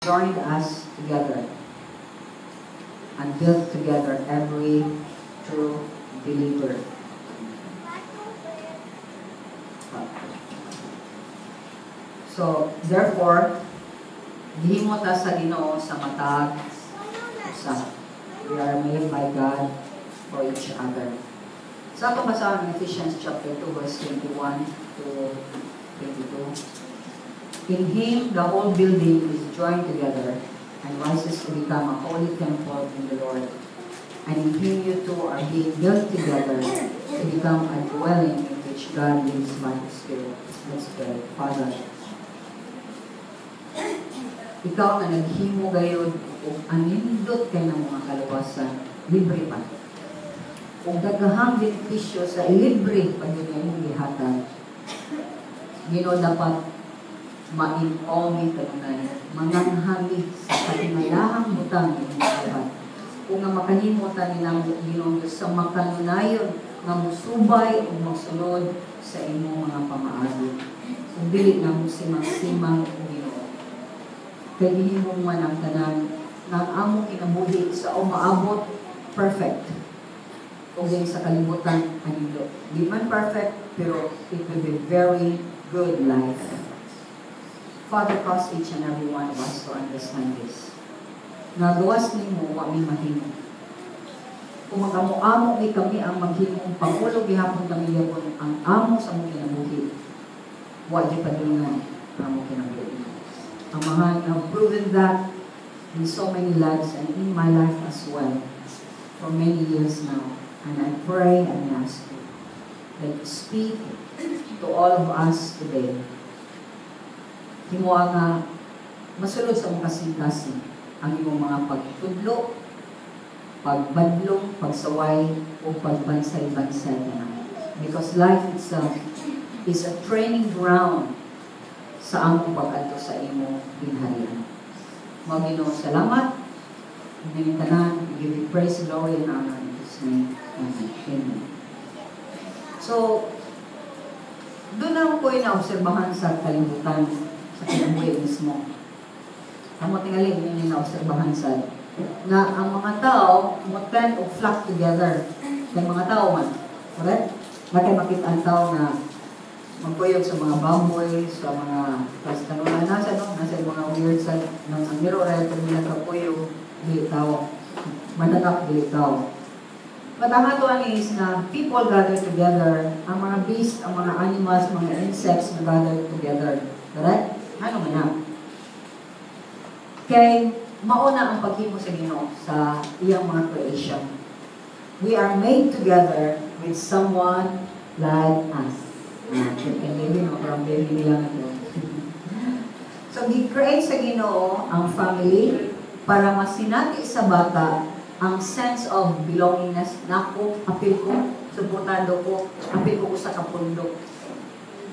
Joined us together and built together every true believer. So, therefore, gihimo ta sa Ginoo sa matag usa. We are made by God for each other. Sa atong basahon ng Ephesians chapter 2 verse 21 to 22. In Him the whole building is joined together and rises to become a holy temple in the Lord. And in Him you too are being built together to become a dwelling in which God lives by His Spirit. Let's pray. Father, ikaw nga naghimo gayod og anindot kay ng mga kaluwasan, libre pa. Ug daghang benepisyo sa libre pa gyud nga imong gihatag. Ginoo, dapat ma-in-awe mi kanunay, mangangha mi sa katingalahang butang imong gibuhat. Ug nga makahimo ta ni namo, Ginoo Diyos, sa makanunayon nga musubay ug magsunod sa imong mga pamaagi. Ug dili na mo simang-simang, Ginoo. Kay gihimo man ang tanan nga ang among kinabuhi sa umaabot perfect. Ug din sa kalibutan anindot. Di man perfect, pero it will be very good life. Father, cause each and every one of us to understand this. Nga gawas nimo, wa mi mahimo. Kung mag-amo-amo mi, kami ang maghimong pangulo gihapon, kami gihapon ang amo sa among kinabuhi, wa di padulngan ang among kinabuhi. Amahan, you have proven that in so many lives and in my life as well for many years now. And I pray and ask you that you speak to all of us today. Himoa nga masulod sa imong kasing-kasing ang imong mga pagtudlo, pagbadlong, pagsaway, o pagbansay-bansay na. Because life is a training ground sa among pag-adto sa imong ginharian. Mao, Ginoo, salamat. Ug tanan, we give you praise, glory, and honor in Jesus' name. Amen. Amen. So, doon na ko naobserbahan sa kalibutan, sa kinabuhi mismo. Amo tingali, yun yung naobserbahan sa na ang mga tao mo tend og flock together. Kay mga tao man. Correct? Na kay makita ang tao nga magkuyog sa mga baboy, sa mga tas kanuna nasa no, nasa yung mga weird sa nang ang miro ra ito nila kakuyog, dili tao. Mananap, dili tao. But ang ato ani is na people gather together, ang mga beasts, ang mga animals, mga insects na gather together. Correct? Ano man na? Kay mauna ang paghimo sa Ginoo sa iyang mga creation. We are made together with someone like us. Ah, and baby, no, parang baby nila nga to. So, gi-create sa Ginoo ang family para masinati sa bata ang sense of belongingness. Nako, apil ko, suportado ko, apil ko sa kapundok.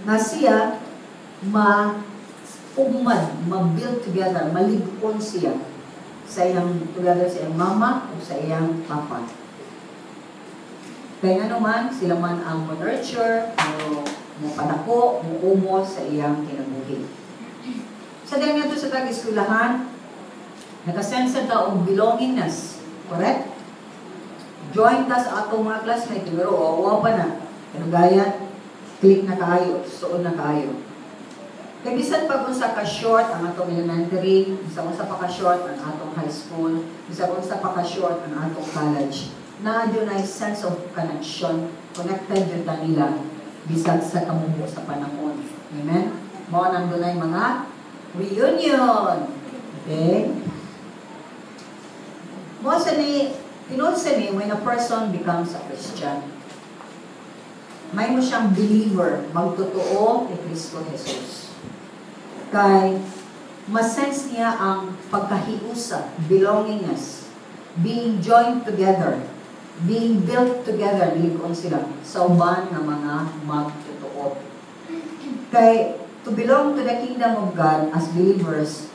Na siya, ma ugmad, ma-build together, malig-on siya sa iyang, together sa iyang mama o sa iyang papa. Kaya nga naman, sila man ang mo-nurture, mo, mo padako, mo umo sa iyang kinabuhi. Sa dahil nga sa tag-eskwelahan, nakasense ta og belongingness. Correct? Join ta sa atong mga classmate, pero oo pa na. Kanugayan, click na kaayo, suod na kaayo. Kay bisan pag unsa ka short ang atong elementary, bisan unsa pa ka short ang atong high school, bisan unsa pa ka short ang atong college, naa gyud ay sense of connection, connected gyud ta nila bisan sa kamubo sa panahon. Amen? Mao nang dunay mga reunion. Okay? Mao sa ni tinuod sa ni when a person becomes a Christian, may mo siyang believer, magtotoo kay Kristo Jesus. Kay masense niya ang pagkahiusa, belongingness, being joined together, being built together, lig-on sila sa uban nga mga magtotoo. Kay to belong to the kingdom of God as believers,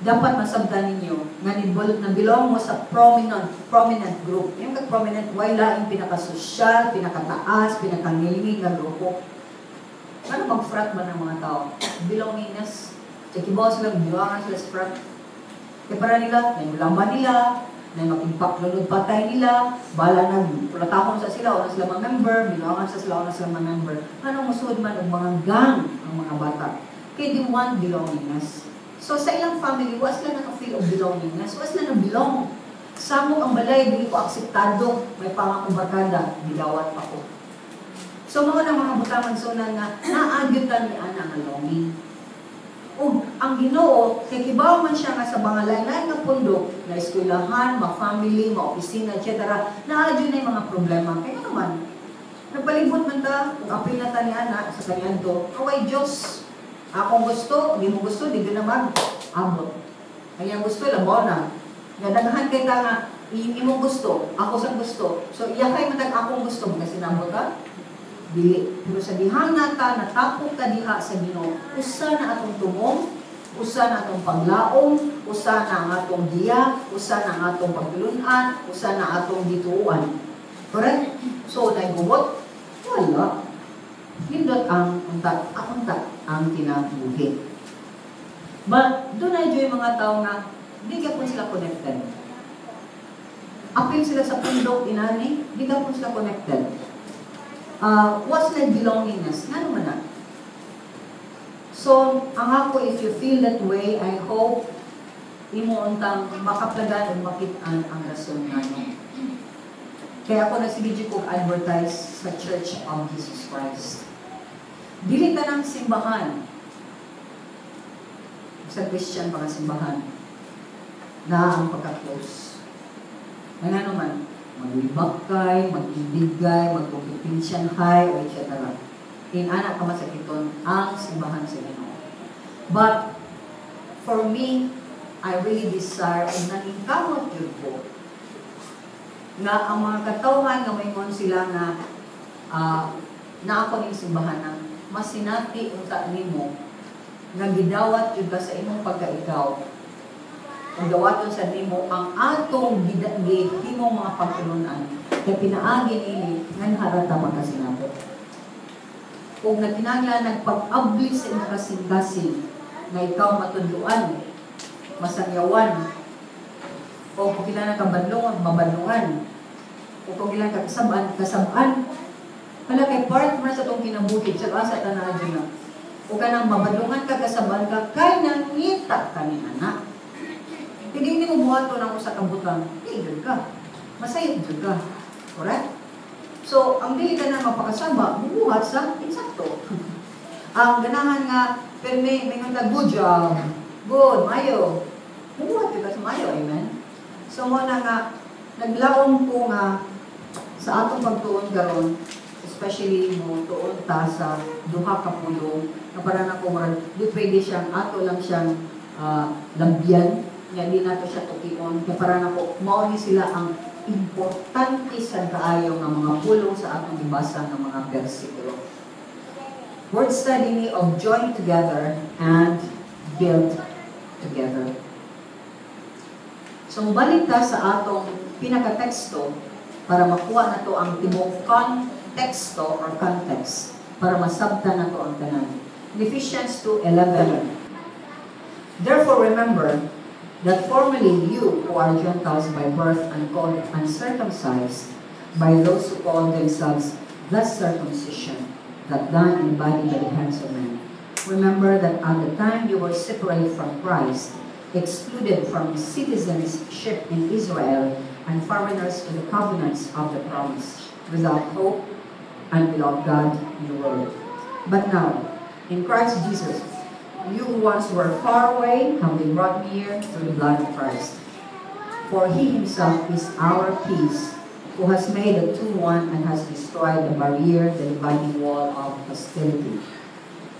dapat masabtan ninyo nga na belong mo sa prominent group. Yung kag prominent, way laing pinaka-social, pinakataas, pinakangilingig nga grupo. Ano mag-frat man ang mga tao? Belongingness. Kay kibaw sila, binuangan sila sa frat. Kaya para nila, nangulamba nila, na makigpaklunod patay nila, bala nag pulatahon sa sila, wala sila mga member, binuangan sa sila, wala sila mga member. Anong musuod man og mga gang ang mga bata? Kay they want belongingness. So sa ilang family, wa sila naka-feel of belongingness, wa sila na-belong. Samok ang balay, dili ko akseptado, may pangakong barkada, gidawat pa ko. So mga nang mga butangan so na nga naagyod ta ni ana nga longing. Ug ang Ginoo kay kibaw man siya nga sa mga lain-lain nga pundok, na eskwelahan, ma-family, ma-opisina, etc. Naa jud na mga problema. Kaya naman, nagpalibot man ta, kung apil na ta ni ana sa kaniadto, away Diyos. Akong gusto, di mo gusto, di na mag-abot. Ang iyang gusto, labaw na. Nga daghan kay ta nga imong gusto, ako sang gusto. So iya kay matag akong gusto, magkasinabot ta? Dili. Pero sa dihang nata, natapok ta diha sa Ginoo, usa na atong tumong, usa na atong paglaom, usa na ang atong giya, usa na ang atong pagtulunan, usa na atong gituoan. Correct? So, naigubot? Wala. Nindot ang unta, unta ang kinabuhi. But doon na yung mga tao nga di gyapon sila connected. Apil sila sa pundok inani, di gyapon sila connected. What's like belongingness? Nga naman na. So, ang ako, if you feel that way, I hope imo untang makaplagan o makitaan ang rason ngano. Kaya ako nagsige kog advertise sa Church of Jesus Christ. Dili tanang simbahan sa Christian mga simbahan na ang pagka-close. Nga naman, maglibak kay, mag-ibigay, magkompetensyan kay, o etc. Inana ka masakiton ang simbahan sa Ginoo. But, for me, I really desire and naningkamot jud ko nga ang mga katawhan nga maingon sila nga na ako ning simbahan na masinati unta nimo nga gidawat jud ka sa imong pagkaikaw ug dawaton sa nimo ang atong gihimong mga pagtulunan kay pinaagi niini nga harata magkasinabot ug nagkinahanglan nagpag-abli sa imong kasing-kasing nga ikaw matudloan, masangyawan, o kung kailangan ka badlongon, mabadlungan, o kung kailangan ka kasabaan, kasabaan. Hala, kay part mo na sa itong kinabuhi, sa asa ta na. O kanang mabadlungan ka, kasabaan ka, kay nangita ka ni anak. Hindi mo buhaton ang usa ka butang, di jud ka. Masayop jud ka. Correct? So, ang dili ka na mapakasaba, bubuhat sa insakto. Ang ganahan nga, pero may nga good job, good, mayo. Bubuhat jud ka sa mayo, amen? So, mo na nga, naglaom ko nga sa atong pagtuon karon, especially mo tuon ta sa duha ka pulong, nga para na ko murag di pwede siyang ato lang siyang lambyan, nga di nato siya tukion, kay para nako mao ni sila ang importante sa kaayo nga mga pulong sa atong gibasa nga mga bersikulo. Word study ni of join together and build together. So, mubalik ta sa atong pinakateksto para makuha na to ang tibuok konteksto or context para masabta na to ang tanan. In Ephesians 2:11, "Therefore remember that formerly you who are Gentiles by birth and called uncircumcised by those who call themselves the circumcision, that done in body by the hands of men. Remember that at the time you were separate from Christ, excluded from citizenship in Israel, and foreigners to the covenants of the promise, without hope and without God in the world. But now, in Christ Jesus, you who once were far away have been brought near through the blood of Christ. For he himself is our peace, who has made the two one and has destroyed the barrier, the dividing wall of hostility,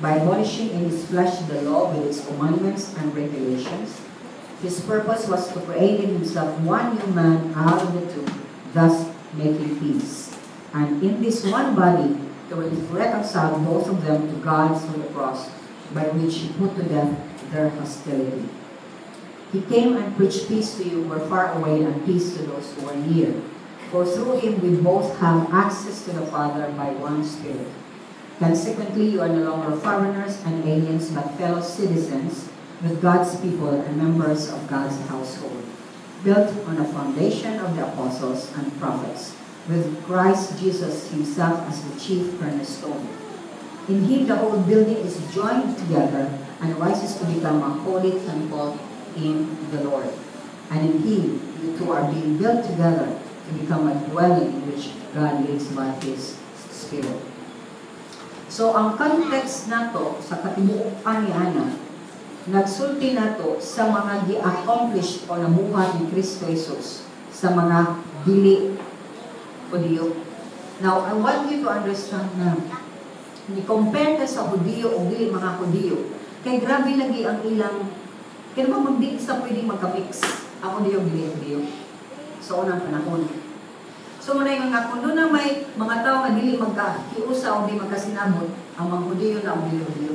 by abolishing in his flesh the law with its commandments and regulations. His purpose was to create in himself one new man out of the two, thus making peace. And in this one body, to reconcile both of them to God through the cross, by which he put to death their hostility. He came and preached peace to you who were far away and peace to those who were near. For through him we both have access to the Father by one Spirit. Consequently, you are no longer foreigners and aliens, but fellow citizens with God's people and members of God's household, built on the foundation of the apostles and prophets, with Christ Jesus himself as the chief cornerstone. In him the whole building is joined together and rises to become a holy temple in the Lord. And in him you too are being built together to become a dwelling in which God lives by His Spirit. So, ang context nato sa katibuokan ni ana, nagsulti nato sa mga gi-accomplish o nabuhat ni Kristo Jesus sa mga dili Hudiyo. Now, I want you to understand na ni-compare ka sa Hudiyo o dili mga Hudiyo. Kay grabe lagi ang ilang, kaya naman magdi sa pwedeng magka-mix ang Hudiyo o dili Hudiyo sa unang panahon. So muna yung nga, kung doon na may mga tao nga dili magkahiusa o di magkasinabot, ang mga Hudiyo na o dili Hudiyo.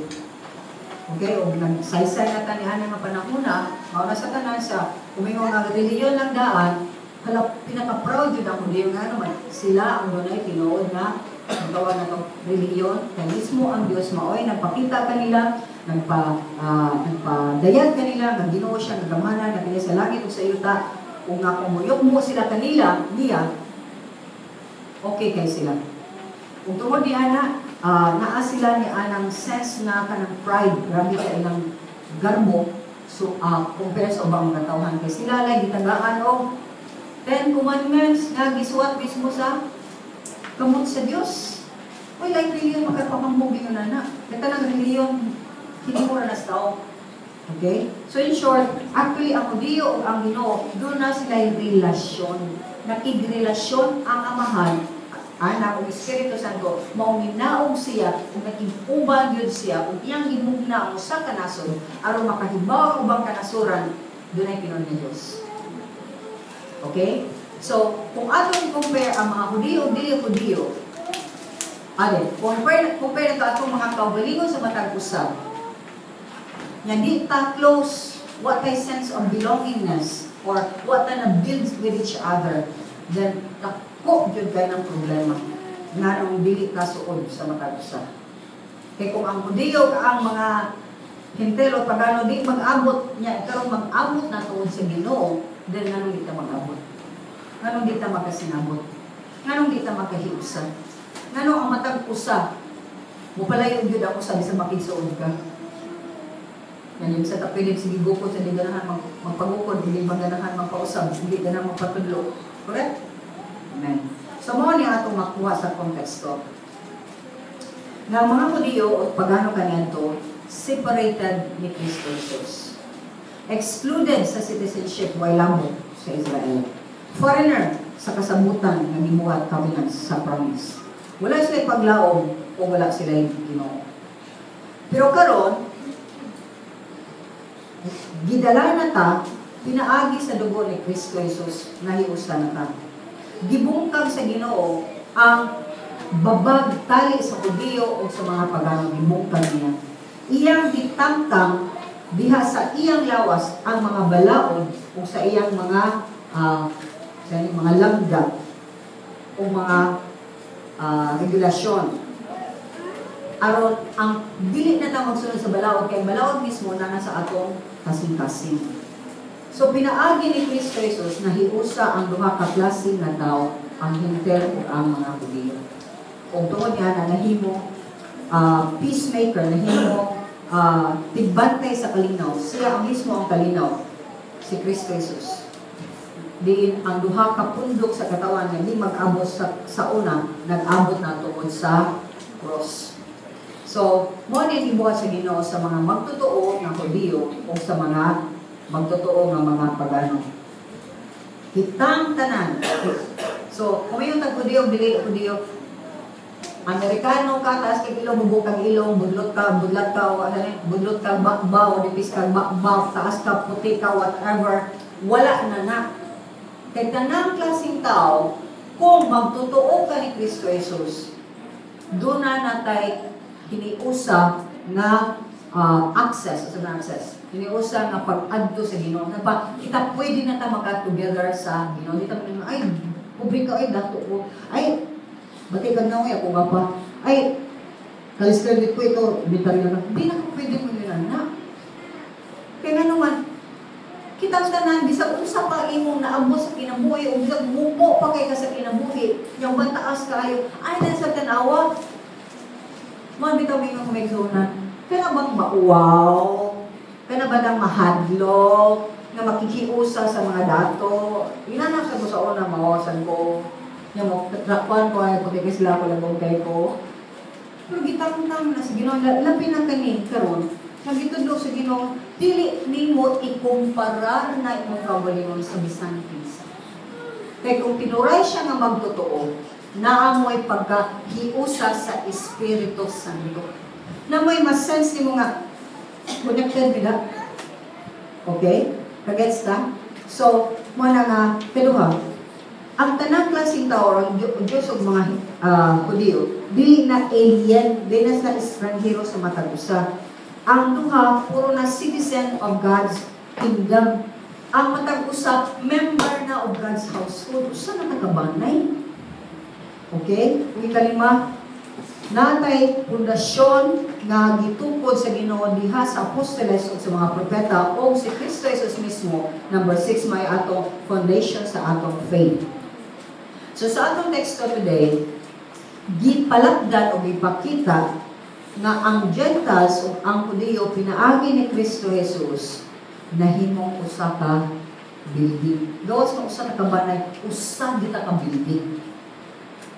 Okay, o nagsaysay na tani ana nga panahon na, mao na sa tanan sa umingon nga relihiyon lang daan, hala, pinaka-proud yun ang Hudiyo nga naman, sila ang dunay tinuod nga ang tawag na itong relihiyon, kay mismo ang Dios maoy nagpakita kanila, nagpadayag kanila, nga Ginoo siya, nga na kanya sa langit ug sa yuta, ug nga kung muyok mo sila kanila, niya, okay kay sila. Ug tungod ni ana, naa sila ni anang sense na kanang pride, grabe ka ilang garbo, so compare sa ubang mga tawhan kay sila lay gitagaan og 10 Commandments nga gisuwat mismo sa kamot sa Dios. Uy, like relihiyon makapamambog yun na. Kaya tanang relihiyon, hindi mo na tao. Okay? So in short, actually ang Hudiyo o ang Ginoo, doon na sila yung relasyon. Nakigrelasyon ang Amahan, Anak, ug Espiritu Santo, mao minaog siya, ug nakig-uban yun siya, ug iyang gimugna ang usa ka nasod, aron makahibaw ang ubang kanasuran, doon ay tinuod ni Diyos. Okay? So, kung atong i-compare ang mga Hudiyo ug dili Hudiyo, ale, compare nato atong mga kaugalingon sa matag usa, nga di ta close, what kay sense of belongingness, or what ta na build with each other, then dako jud kay ng problema nganong dili ka suod sa matag usa. Kay kung ang Hudiyo ang mga Hentil o Pagano di mag-abot niya, karon mag-abot na tuod sa Ginoo, then nganong di ta mag-abot? Nganong di ta magkasinabot? Nganong di ta magkahiusa? Nganong ang matag usa mupalayo gyud ako sa bisan makigsuod ka? Yan yung sa tapilit, sige gukod sa di ganahan magpagukod, hindi ganahan magpausab, hindi ganahan magpatudlo. Correct? Amen. So, mao ni atong makuha sa konteksto. Nga mga Hudiyo o Pagano kaniadto, separated ni Kristo Jesus. Excluded sa citizenship, way lamot sa Israel. Foreigner sa kasabutan nga gibuhat covenant sa promise. Wala sila paglaom o wala sila Ginoo. Pero karon gidala na ta pinaagi sa dugo ni Kristo Jesus, nahiusa na ta. Gibungkag sa Ginoo ang babag tali sa Hudiyo o sa mga Pagano, gibungkag niya. Iyang gitangtang diha sa iyang lawas ang mga balaod o sa iyang mga langga o mga regulasyon aron ang dili na ta magsunod sa balaod, kay balaod mismo na nasa atong kasing-kasing. So pinaagi ni Kristo Jesus na hiusa ang duha ka klase nga tao, ang Hentil ug ang mga Hudiyo. Ug tungod niya na nahimo peacemaker, nahimo tigbantay sa kalinaw. Siya ang mismo ang kalinaw, si Kristo Jesus. Diin ang duha ka pundok sa katawan nga di mag-abot sa una, nag-abot na tungod sa cross. So, mo ni gibuhat sa Ginoo sa mga magtotoo nga Hudiyo o sa mga magtotoo nga mga Pagano. Kitang tanan. So, kung may tag Hudiyo, dili Hudiyo, Amerikano ka, taas kag ilong, bubog kag ilong, budlot ka, o ano, budlot ka, ba, o dipis ka, ba, taas ka, puti ka, whatever, wala na na. Kay tanang klaseng tao, kung magtotoo ka ni Kristo Jesus, doon na natay hiniusa nga access, sa access, hiniusa nga pag-adto sa Ginoo. Na pa, kita pwede na ta maka-together sa Ginoo. Di ta ay, pobre ka, ay, dato ko. Ay, bati ka na, ako nga pa. Ay, kaliskredit ko ito, bitar na. Di na ka pwede mo yun, na. Kaya nga naman, kitang tanan, bisag unsa pa imong naabot sa kinabuhi, o bisag mubo pa kay ka sa kinabuhi, yung taas kaayo, ay na sa tanawa. Mo bitaw mingon ko may. Kaya bang mauwaw? Kaya ba nang mahadlok? Nga makikiusa sa mga dato? Inanak sa ko sa una, mawasan ko. Nga mo, trakuan ko, ay kung sila ko lang kay ko. Pero gitangtang na sa Ginoo, labi na kani karon, nga gitudlo sa Ginoo, dili nimo ikumparar na imong kaugalingon sa bisan kinsa. Kay kung tinuray siya nga magtotoo, naamoy pagkahiusa sa Espiritu Santo. Namoy mas-sense nimo nga connected nila. Okay? Kagets ta? So, mo na nga, kaduha, ang tanang klaseng tao, ang Diyos ug mga Hudiyo, dili na alien, dili na sila estranghero sa matag usa. Ang duha, puro na citizen of God's kingdom. Ang matag usa, member na of God's household. Usa na nakabanay. Okay? Ug ikalima, natay pundasyon nga gitukod sa Ginoo diha sa apostoles ug sa mga propeta o si Kristo Jesus mismo. Number 6, may atong foundation sa atong faith. So sa atong teksto today, gipalapdan o gipakita nga ang Gentiles o ang Hudiyo pinaagi ni Kristo Jesus nahimong usa ka building. Gawas nga usa ka kabanay, usa kita ka building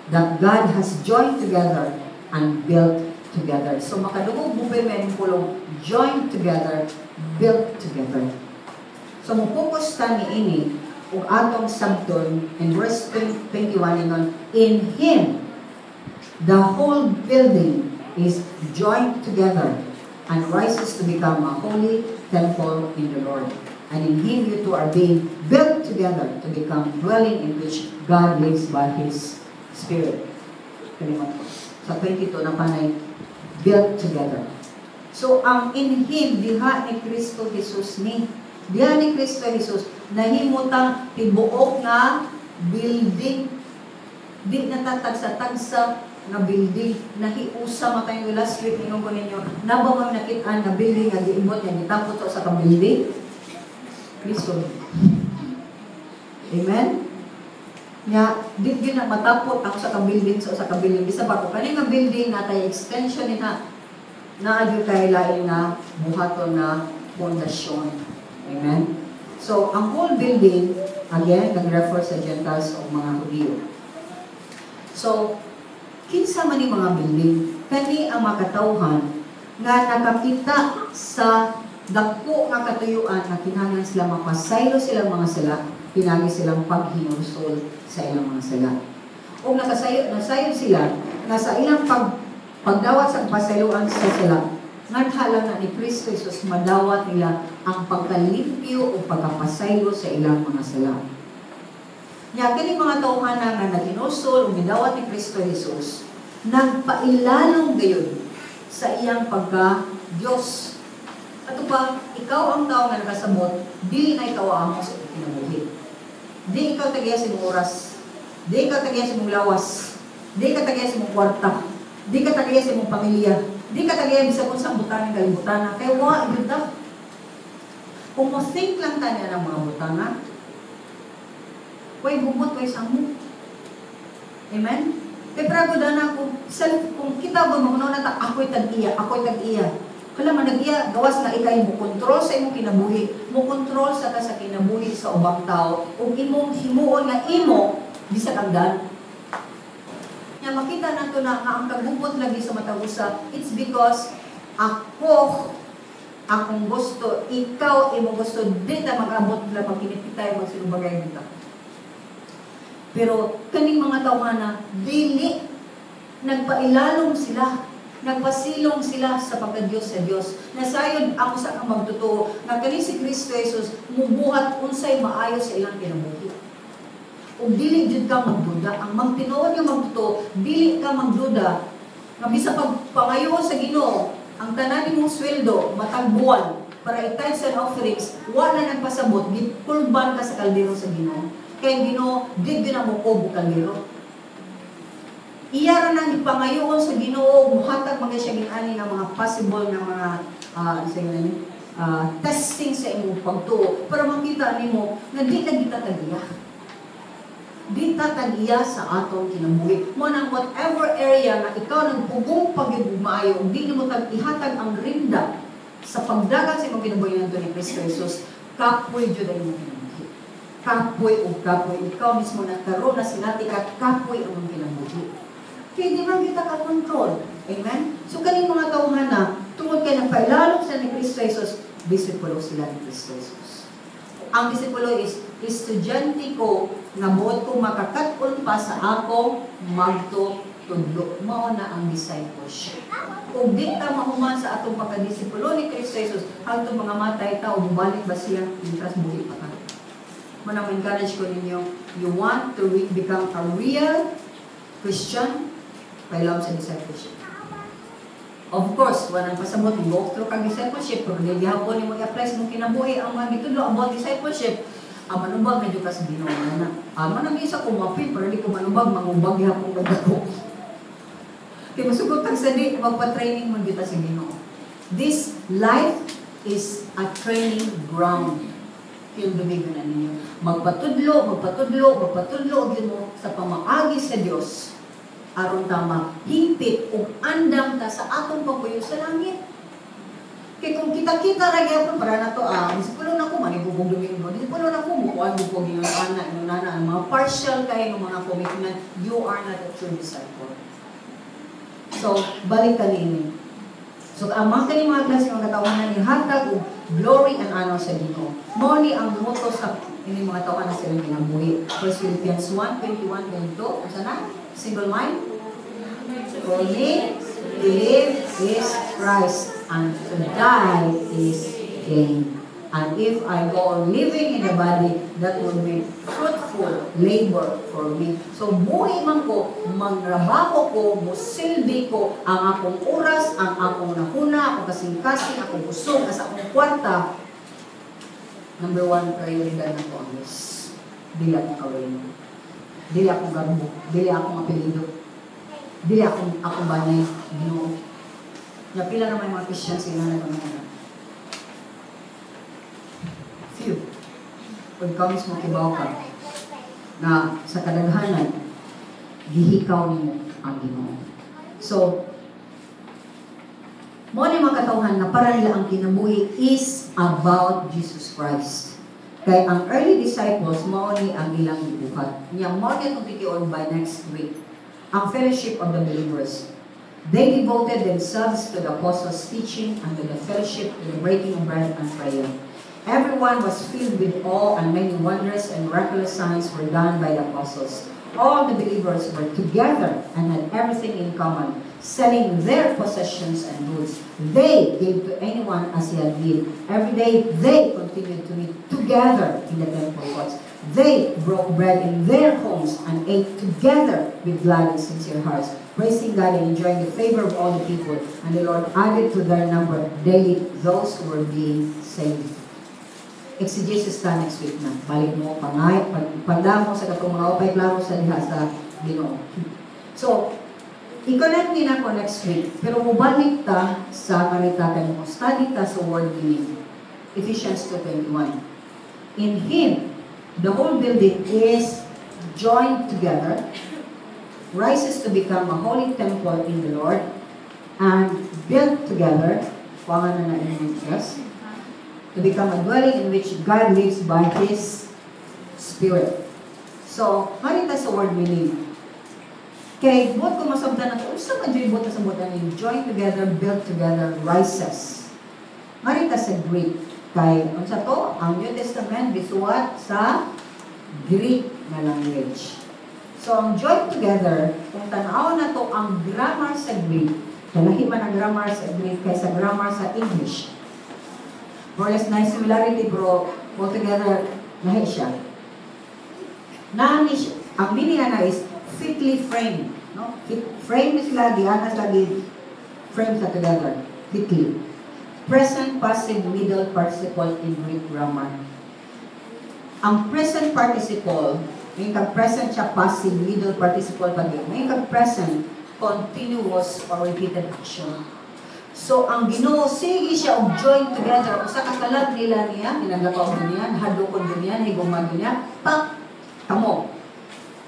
that God has joined together and built together. So makadungog mo pa may pulong joined together, built together. So mo-focus ta ni ini ug atong sabton in verse 21 ingon, "In Him the whole building is joined together and rises to become a holy temple in the Lord. And in Him you two are being built together to become dwelling in which God lives by His Spirit." Kalimot ko. Sa 22 na panay, built together. So, ang in Him, diha ni Kristo Jesus ni. Diha ni Kristo Jesus, nahimutang tibuok nga building. Di natatagsa-tagsa nga building. Nahiusa man tayo last week, ningon ko ninyo, naba mo nakitaan nga building nga giibot nga gitapot sa ka building? Lisod. Amen? Nga, di gyud na matapot ang sa ka building sa usa ka building. Bisa pa ko kani nga building natay extension ni ha, naa gyud kay lain nga buhaton na pundasyon. Amen? So, ang whole building, again, nag-refer sa Gentiles o mga Hudiyo. So, kinsa man ni mga building? Kani ang makatawhan nga nakakita sa dako nga katuyuan nga kinahanglan sila mapasaylo silang mga sala, pinagi silang paghinulsol sa ilang mga sala. Ug nakasayo, nasayod sila nga sa ilang pagdawat sa pasayloan sa sala, ngadhala na ni Kristo Jesus madawat nila ang pagkalimpyo o pagkapasaylo sa ilang mga sala. Nya kini mga tawhana nga naghinulsol ug gidawat ni Kristo Jesus, nagpailalong gayud sa iyang pagka Dios. Ato pa, ikaw ang tao nga nakasabot, dili na ikaw ang amo sa imong kinabuhi. Di ikaw tagiya sa imong oras, di ikaw tagiya sa imong lawas, di ka tagiya sa imong kwarta, di ka tagiya sa imong pamilya, di ka tagiya bisag unsang butang ng kalibutan. Kay wa gyud ta. Kung mo think lang ta niya ng mga butanga, way gumot, way samo. Amen? Kay prago na kung self, kung kita ba mahunaw na ta, ako'y tag-iya, ako'y tag-iya. Kala man nag-iya, gawas nga ikay mo kontrol sa imong kinabuhi, mo kontrol sa ka sa kinabuhi sa ubang tao, ug imong himuon nga imo bisag ang dan. Nya makita nato na nga ang kagubot lagi sa matag usa, it's because ako akong gusto, ikaw imong gusto, di ta mag-abot la pag kinipitay magsinubagay kita. Pero kaning mga tawhana, dili nagpailalong sila, nagpasilong sila sa pagka-Diyos sa Diyos. Nasayod ako sa kang magtotoo nga kani si Kristo Jesus mubuhat unsay maayo sa ilang kinabuhi. Ug dili jud ka magduda, ang magtinuod nga magtotoo, dili ka magduda nga bisa pag pangayo sa Ginoo ang tanan nimong sweldo matag buwan para i-tithes and offerings, wa na nagpasabot, gikulban ka sa kaldero sa Ginoo. Kay Ginoo, di gyud na mokob og kaldero. Iya ra nang ipangayoon sa Ginoo, muhatag mga siya ginani nga mga possible nga mga sa ni testing sa imong pagtuo para makita nimo nga di na kita tag-iya. Di ta tag-iya sa atong kinabuhi. Mao nang whatever area nga ikaw nagpugong pag maayo ug di nimo tag ihatag ang rinda sa pagdagan sa imong kinabuhi ngadto ni Kristo Jesus, kapoy jud ang imong kinabuhi. Kapoy ug kapoy. Ikaw mismo na karon na sinati ka, kapoy ang imong kinabuhi. Kaya di man kita ka-control. Amen? So kaning mga tawhan na, tungod kay nagpailalom sila ni Kristo Jesus, disipulo sila ni Kristo Jesus. Ang disipulo is estudyante ko nga buot ko makakat-on pa sa akong magtutudlo. Mao na ang discipleship. Kung di ta mahuman sa atong pagkadisipulo ni Kristo Jesus, hangtod mga matay ta o bumalik ba siya, mientras buhi pa ka. Mao na encourage ko ninyo, you want to become a real Christian, pailawom sa discipleship. Of course, walang pasabot, go through kag discipleship, pero di gihapon nimo i-apply sa imong kinabuhi ang mga gitudlo about discipleship. Ang manubag medyo ka sa Ginoo na. Ah, manang isa ko mapil, pero di ko manubag, mangubag gihapon ko. Kay masugot kag sa di, magpa-training man kita sa Ginoo. This life is a training ground. Yung dumigo na ninyo. Magpatudlo, magpatudlo, magpatudlo gyud mo sa pamaagi sa Dios aron ta mahingpit ug andam ta sa atong pagpuyo sa langit. Kay kung kita-kita ra gyapon para nato disipulo na ko manibubog Domingo, disipulo na ko mukuan ko giyon ana ingon nana ang mga partial kay ng mga commitment, you are not a true disciple. So, balik ka niini. So, ang mga kaning mga klase mga katawhan ni hatag og glory and honor sa Ginoo. Mao ni ang motto sa ini mga tawhan na silang kinabuhi. 1 Philippians 1:21, 22, unsa na? Single mind? For me, to live is Christ, and to die is gain. And if I go on living in the body, that will be fruitful labor for me. So, buhi man ko, mangrabaho ko, musilbi ko, ang akong oras, ang akong nahuna, akong kasing-kasing, akong kusog, sa akong kwarta. Number one, prioridad na ko ang Diyos. Dili akong kawin. Dili akong garbo. Dili akong apelido. Dili akong banay. Ginoo. Napila naman yung mga Christian sila na mga few. Kung ikaw mismo kibaw ka na sa kadaghanan, gihikaw nimo ang Ginoo. So, mao ni mga katawhan na para nila ang kinabuhi is about Jesus Christ. Kay ang early disciples, mao ni ang ilang gibuhat. Nya mao ni itong titiun by next week. Ang fellowship of the believers. They devoted themselves to the apostles' teaching and to the fellowship, to the breaking of bread and prayer. Everyone was filled with awe, and many wonders and miraculous signs were done by the apostles. All the believers were together and had everything in common, selling their possessions and goods. They gave to anyone as he had need. Every day they continued to meet together in the temple courts. They broke bread in their homes and ate together with glad and sincere hearts, praising God and enjoying the favor of all the people. And the Lord added to their number daily those who were being saved. Exegesis ta next week na. Balik mo, pangay, pagdamo sa katong mga upay klaro sa diha sa Ginoo. So, i-connect ni nako next week, pero mubalik ta sa marita kay mo study ta sa word meaning. Ephesians 2:21. In Him, the whole building is joined together, rises to become a holy temple in the Lord, and built together, kuha na na inyong Diyos, to become a dwelling in which God lives by His Spirit. So, marita sa word meaning. Kay, buot ko masabtan na unsa man jud buot sa buot ni join together, built together, rises. Marita sa Greek. Kay, unsa to? Ang New Testament gisuwat sa Greek na language. So, ang join together, kung tanaw na to ang grammar sa Greek, kalahi man ang grammar sa Greek kaysa grammar sa English. More or less nice similarity, pero altogether, lahi siya. Naani siya, ang meaning na is fitly framed. No? Fit, frame is lagi, anas lagi, frame sa together. Fitly. Present, passive, middle participle in Greek grammar. Ang present participle, may kag present siya, passive, middle participle pag yun. May kag present, continuous or repeated action. So ang Ginoo, sige siya og join together usa ka kalag nila niya, hinadlakaw niya, hadlokon niya, higugma niya, pak kamo.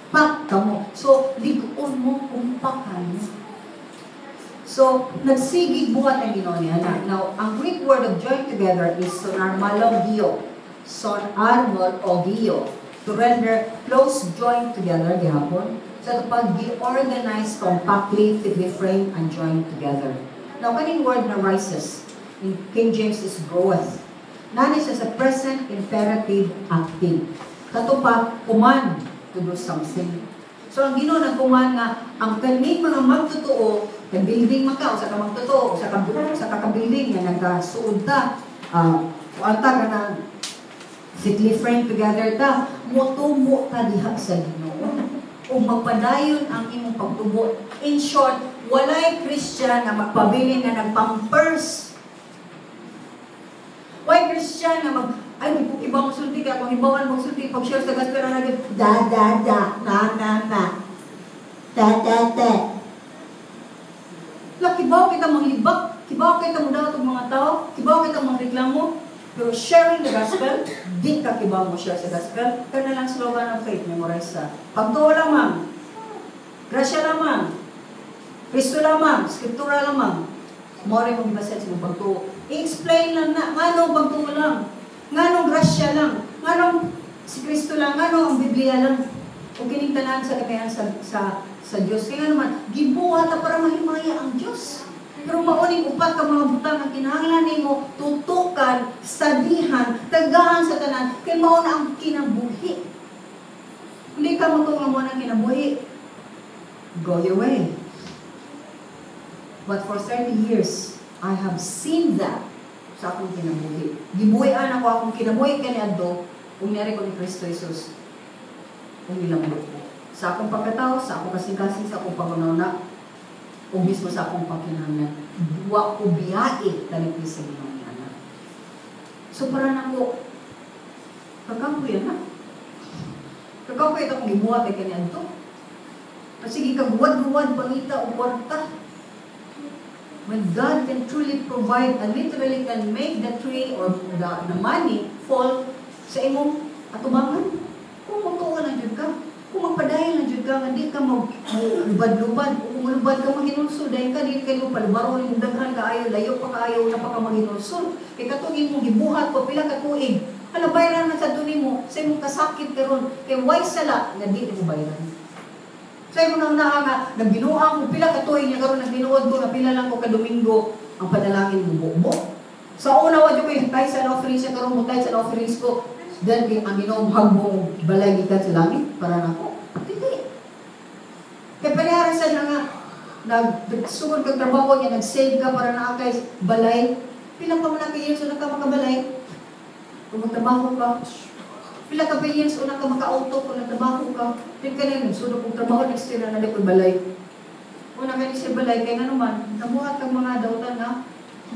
Pak kamo. So lig-on mo kumpakan. So nagsigig buhat ang Ginoo niya. Now, ang Greek word of join together is sonarmologio. Sonarmologio. To render close joined together gihapon. Sa pag gi-organize compactly, fitly frame and joined together. Now, kaning word na rises, in King James is groweth. Nani siya sa present imperative active. Kato pa, command to do something. So, ang Ginoo nag-command nga, ang kaning mga magtotoo, kay building man ka, usa ka magtotoo, usa ka building nga nagkasuod ta, kuan ta ka na fitly frame together ta, motubo ta diha sa Ginoo. O magpadayon ang imong pagtubo. In short, walay Christian na magpabilin nga nagpampers. Walay Christian nga mag, ay, di ko iba mo sulti kaya kung hibawan mo sulti, pag-share sa gospel na naging, da, da, da, na, na, na, da, da, da. La, kibaw kita manglibak, kibaw kita mo daw itong mga tao, kibaw kita mga reklamo, pero sharing the gospel, di ka kibaw mo share sa gospel, kana lang slogan of faith, memorize sa. Pagtuo lamang, grasya lamang, Kristo lamang, Skriptura lamang, mao rin mong gibasa sa imong pagtuo. I-explain lang na, nganong pagtuo lang, nganong grasya lang, nganong si Kristo lang, nganong ang Biblia lang, o kining tanan sa katayan sa Diyos. Kaya naman, gibuhat ta para mahimaya ang Diyos. Pero mauning upat ka mga butang ang kinahanglan nimo tutukan, sadihan, tagahan sa tanan, kay mao na ang kinabuhi. Hindi ka mo nga mo ang kinabuhi. Go your way. But for 30 years, I have seen that sa akong kinabuhi. Gibuhian ako akong kinabuhi kaniadto ug niari ko ni Kristo Jesus ug nilambot ko. Sa akong pagkatao, sa akong kasing-kasing, sa akong pangununa, o mismo sa akong pagkinahanglan. Wa ko biyae talikdi sa Ginoo ni anak. So para nako, kakampo yan na. Kakampo ito akong gibuhat ay kaniadto. Sige kag guwad-guwad pangita og kwarta. When God can truly provide and literally can make the tree or the money fall sa imong atubangan. Kung mutuo lang jud ka, kung magpadayon lang jud ka, nga di ka maglubad-lubad, kung mulubad ka maghinulsol, dahil ka di kayo palubaron imong daghan kaayo, layo pa kaayo, na pa ka maghinulsol. Kay katong imong gibuhat ko pila ka tuig, hala, bayran na sa nimo sa imong kasakit karon, kay way sala nga di mo bayran. Sa imong nang naa nga nagbinuang ko pila ka tuig niya karon, nagbinuod ko nga pila lang ko ka Domingo ang panalangin mo bubo. Sa una wa jud koy tithes and offerings siya, karon mo tithes and offerings ko. Then ang Ginoo hagbong balay gikan sa langit para nako. Dili. Kay pareha sa na nga nagsugod kag trabaho niya, nag-save ka para naa kay balay. Pila pa man ka years una ka makabalay? Kung magtrabaho ka, pila ka pa years una ka maka-auto kung nagtrabaho ka? Din ka na nagsulog kong trabaho, next year na na balay. Una ka ni siya balay, kay nga naman, nabuhat kag mga dautan nga,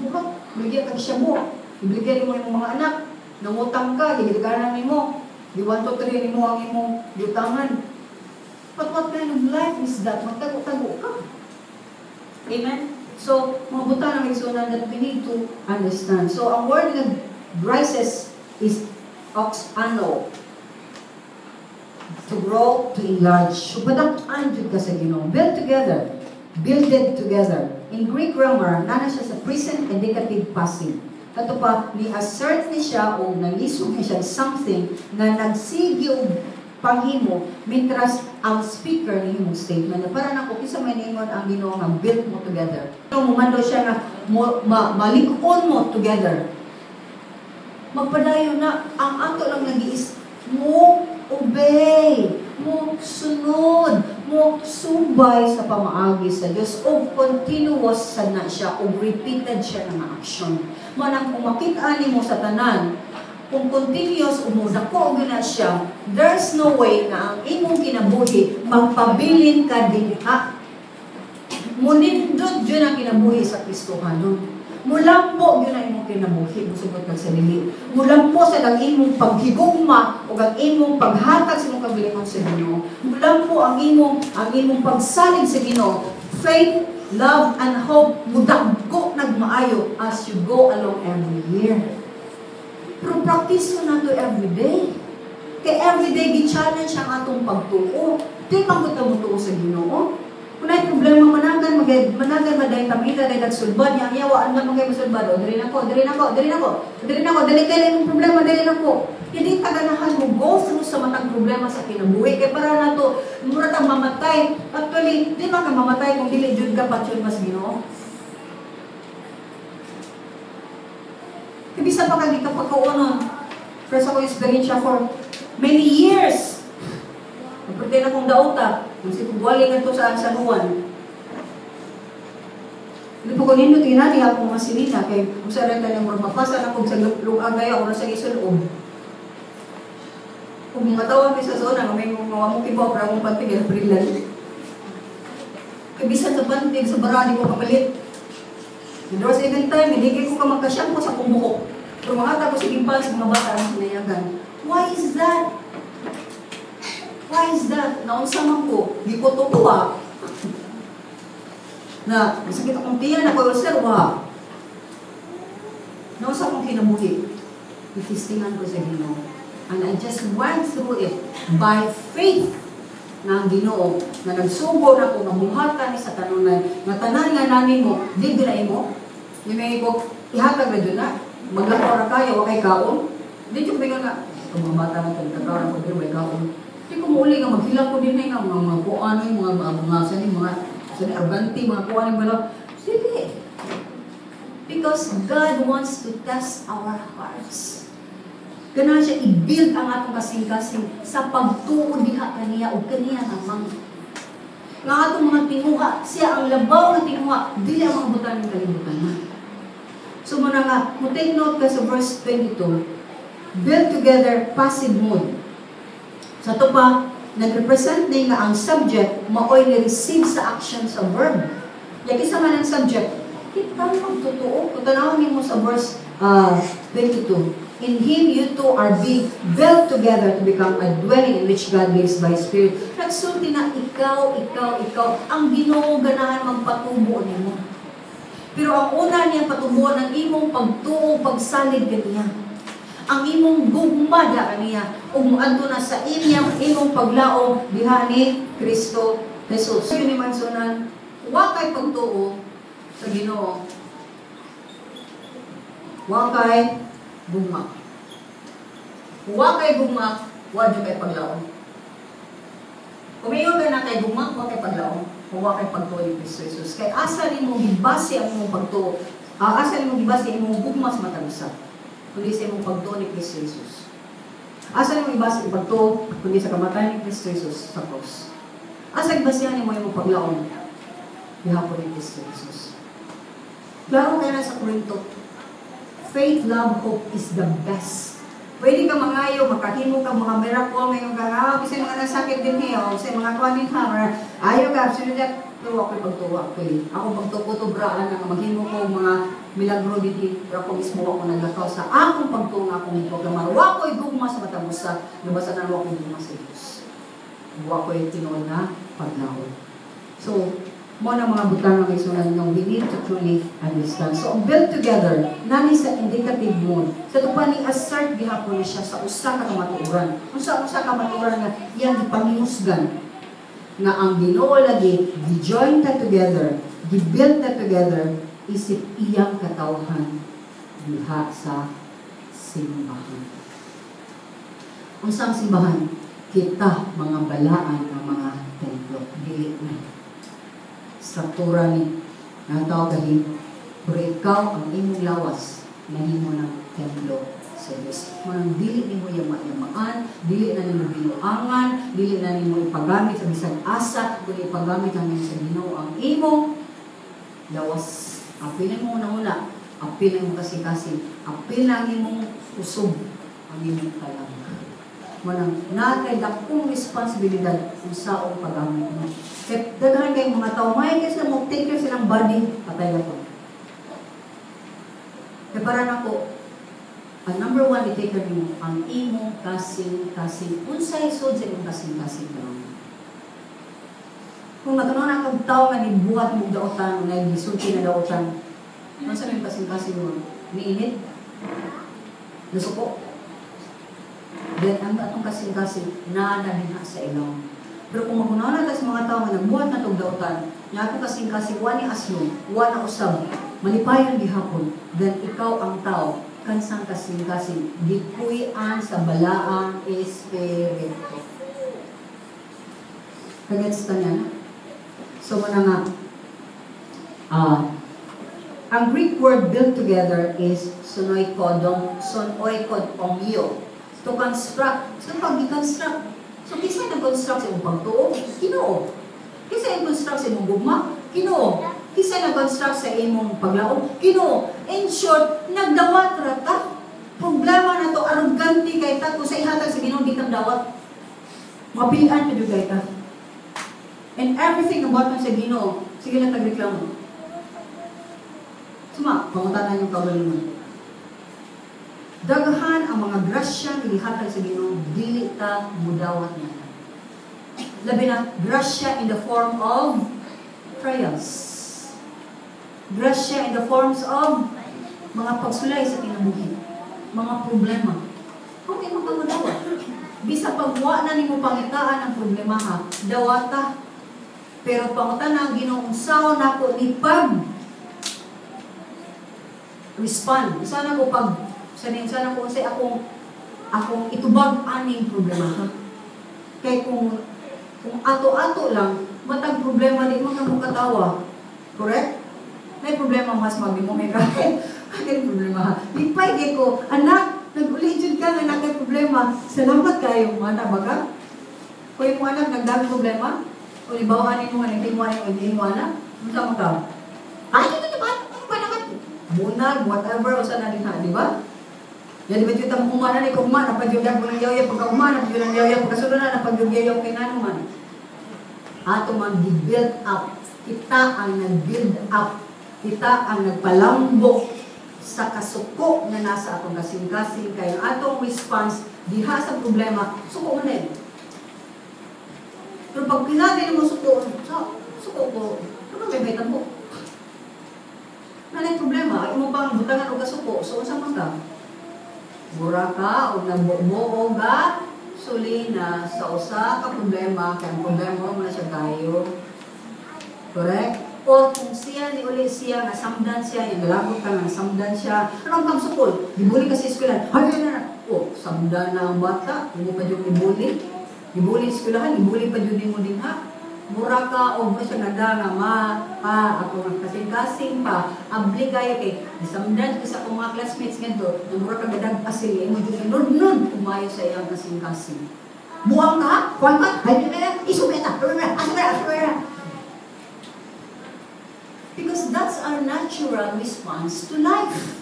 buhat, bigyan kag shabu, ibigyan mo imong mga anak, nangutang ka, gigilganan nimo, di 1, 2, 3 nimo ang imong yutangan. But what kind of life is that? Magtago-tago ka. Amen? So, mga butang na igsuonan that we need to understand. So, ang word nga rises is auxano. To grow, to enlarge. So, padak-an jud ka sa Ginoo. Build together. Build it together. In Greek grammar, nana siya sa present indicative passive. Kato pa, ni-assert ni siya o nalisog ni siya something na nagsige og panghimo mientras ang speaker ni imong statement na para nako kinsa may ningon ang Ginoo nga build mo together. So, mumando siya nga mo, malig-on mo together. Magpadayon na ang ato lang nagiis mo obey, mo sunod, mo subay sa pamaagi sa Dios og continuous sa na siya og repeated siya nga action. Manang kung makita nimo sa tanan, kung continuous umudako og na siya, there's no way na ang imong kinabuhi magpabilin ka dinha. Munindot jud ang kinabuhi sa Kristohanon. Mulambo yun ang imong kinabuhi, musugot kag sa dili. Mulambo sa ang imong paghigugma o ang imong paghatag sa imong kabilingon sa Ginoo. Mulambo ang imong pagsalig sa Ginoo. Faith love, and hope mudagko nagmaayo as you go along every year. Pero practice mo na to every day. Kay every day gi-challenge ang atong pagtuo. Di man gud ta motuo sa Ginoo. Kung naay problema, managan, managan maday tamita day nagsulbad niya ang yawa ang man kay mosulbad. O diri nako, diri nako, diri nako. Diri nako, dali kay imong problema, dili nako. Hindi ta ganahan mo go through sa matag problema sa kinabuhi kay para nato mura tang mamatay. Actually, di man ka mamatay kung dili jud ka patyon mas Ginoo. Kay bisan pa kag pagkaunon. Pero sa ko experience for many years. Nagpretend akong dauta. Kung si Pugwali nga to sa San Juan. Hindi po ko nindot inani akong mga sinina kay kung sa renta niya murag mapasa na kog sa lugag gaya o sa isulob. Kung mga tawa mi sa zona, may mga mo kibaw pero akong pantig Aprilan. Kay bisan sa pantig sa bara di ko kapalit. There was even time, hindi ko ka magka-shampoo sa akong buhok. Pero mga ko sige pa sa mga bata ang sinayagan. Why is that? Why is that? Naunsa man ko, di ko tuwa. Na, masakit akong tiyan, ako ulcer, wa. Naunsa akong kinabuhi. Itistingan ko sa Ginoo. And I just went through it by faith na ang Ginoo na nagsugo na ko mabuhatan ni sa kanunay nga tanan nga nani mo, di gina imo. Ni may ko ihatag ra jud na. Maglakaw ra kayo, wa kay kaon. Di jud bingon nga itong mga bata na kag ko diri way kaon. Di ko muuli nga maghilak ko din nga mga mga kuan mga mga mga sa ni mga sa ni arganti mga kuan ni bala. Sige. Because God wants to test our hearts. Ganahan siya i-build ang atong kasing-kasing sa pagtuo diha kaniya o kaniya namang. Nga atong mga tinguha, siya ang labaw nga tinguha, dili ang mga butang ng kalibutan na. So muna nga, mo take note ka sa verse 22, build together passive mode. Sa to pa, nag-represent din nga ang subject maoy ni-receive sa action sa verb. Yaki sa man ang subject, kita magtotoo. Kung tanawin nimo sa verse 22, in Him you two are being built together to become a dwelling in which God lives by His Spirit. Nagsulti na ikaw, ikaw, ikaw, ang Ginoo ganahan magpatubo nimo. Pero ang una niyang patubuan ang imong pagtuo, pagsalig kaniya. Ang imong gugma diha kaniya ug moadto na sa inyang imong paglaom diha ni Kristo Jesus. Yun ni mansunan, wa kay pagtuo sa Ginoo. Wa kay gugma. Wa kay gugma, wa jud kay paglaom. Kumingon ka na kay gugma, wa kay paglaom, wa kay pagtuo ni Kristo Jesus. Kay asa nimo gibase ang imong pagtuo? Asa nimo gibase imong gugma sa matag usa? Kundi sa imong pagtuo ni Kristo Jesus. Asa nimo gibase ang pagtuo kundi sa kamatayon ni Kristo Jesus sa cross? Asa gibasihan nimo imong paglaom? Gihapon ni Kristo Jesus. Klaro kay na sa Korinto, faith, love, hope is the best. Pwede ka mangayo, makahimo ka mga miracle ngayon ka, bisan mga nasakit din niya, o bisan mga kuan din ha, ayaw ka, absolutely, pero ako'y pagtuwa, actually. Ako pagtuko-tubraan na maghimo ko mga milagro dito, pero ako mismo ako naglakaw sa akong pagtuo nga akong proklamar. Wa ko'y gugma sa matag usa, nabasa na wa ko'y gugma sa Diyos. Wa ko'y tinuod na paglaom. So, mo na mga butang nga isunan nga we need to truly understand. So, ang build together, nani sa indicative mode. Sa ito pa ni assert gihapon ni siya sa usa ka kamatuoran. Usa usa ka kamatuoran nga iyang gipanghimusgan nga ang Ginoo lagi gi-join ta together, gi-build ta together isip iyang katawhan diha sa simbahan. Unsang simbahan? Kita mga balaan nga mga templo, dili na struktura ni nga tao gahi, pero ikaw ang imong lawas nahimo ng templo sa Dios. Manang dili nimo yama-yamaan, dili na nimo binuangan, dili na nimo ipagamit sa bisag asa, kundi ipagamit lang nimo sa Ginoo ang imong lawas. Apil na mo una-una, apil na imong kasing-kasing, apil na ang imong usog, ang imong talang. Manang natay dakong responsibilidad kung saong paggamit mo. Kaya daghan kayong mga tao, may kasi mo take care silang body, patay na to. Kaya para nako, ang number one, i-take care nimo ang imong kasing-kasing. Unsay sud sa imong kasing-kasing karon? Kung matunaw na kag tao nga nibuhat mong daotan, na gisulti na daotan, unsa may kasing-kasing mo? Niinit? Nasuko? Then, ang atong kasing-kasing, naa na dinha sa ilong. Pero kung magunaw na sa mga tao nga nagbuhat na tong daotan, nga atong kasing-kasing, wa ni aslom, wa na usab, malipayon gihapon, then ikaw ang tao, kansang kasing-kasing, gikuy-an sa balaang espiritu. Kagets ta niya na? So, muna nga, ang Greek word "build together" is sunoikodom, sunoikodомio. To construct. So, pag i-construct, so, kinsa nag-construct sa imong pagtuo? Ginoo. Kinsa nag-construct sa imong gugma? Ginoo. Kinsa nag-construct sa imong paglaom? Ginoo. In short, nagdawat ra ta. Problema na to, arrogante kay ta kung sa ihatag sa Ginoo di kang dawat. Mapian pa jud kay ta. And everything about sa Ginoo, sige lang tagreklamo. Suma, pangutanan yung kaugalingon. Daghan ang mga grasya nga gihatag sa Ginoo, dili ta mudawat niya. Labi na grasya in the form of trials. Grasya in the forms of mga pagsulay sa kinabuhi, mga problema. Kung di mo ka madawat. Bisa pag wa na nimo pangitaan ang problema ha, dawata. Pero pangutana ang Ginoo, unsaon nako ni pag respond? Sana ko pag sa sana ko unsay akong itubag aning problema ha? Kay kung ato-ato lang, matag problema di mo ka katawa. Correct? May problema mas magdi mo may kahit akin problema ha. Lipay kay ko, anak, nag-uli jud ka nga nakay problema. Salamat kayo mo anak baga. Kung yung anak nagdami problema, o ibawan mo nga nagtingwa ni o anak, unsa mo ka? Ay, ito ba? Ano ba naman? Bunag, whatever, o sa na din ha, di ba? Yan, di ba yung tamang humana ni humana, pag yung ng yawya, pagka humana, pag yung yawya, pagkasunod na, pag yung yawya, kay nga naman. Ato man gi-build up. Kita ang nag-build up. Kita ang nagpalambok sa kasuko nga nasa atong kasing-kasing kay ang atong response diha sa problema, suko man din. Pero pag pinabi mo suko, sa suko ko, ano may may tambo? Nanay problema, ay mo pang butangan og kasuko, so unsa man ka? Mura ka o nabuo ga sulina sa usa ka problema, kay ang problema mo na siya kayo. Correct? O kung siya ni uli siya, nasamdan siya, yung nalabot ka nga, nasamdan siya, anong kang sukol? Gibuli ka sa eskwelahan. Ay, na, na. O, samdan na ang bata, hindi pa yung ibuli. Ibuli sa eskwelahan, ibuli pa yun mo din ha. Mura ka o mo siya nada nga ma, pa, ako nga kasing-kasing pa, abli kayo kay, nasamdan ka sa akong mga classmates ngadto, na mura ka gadag asil, imo dyan nun, umayo sa iyang kasing-kasing. Buang ka, kuwan ka, ay, ay, ay, isumeta, asumeta, asumeta. Because that's our natural response to life.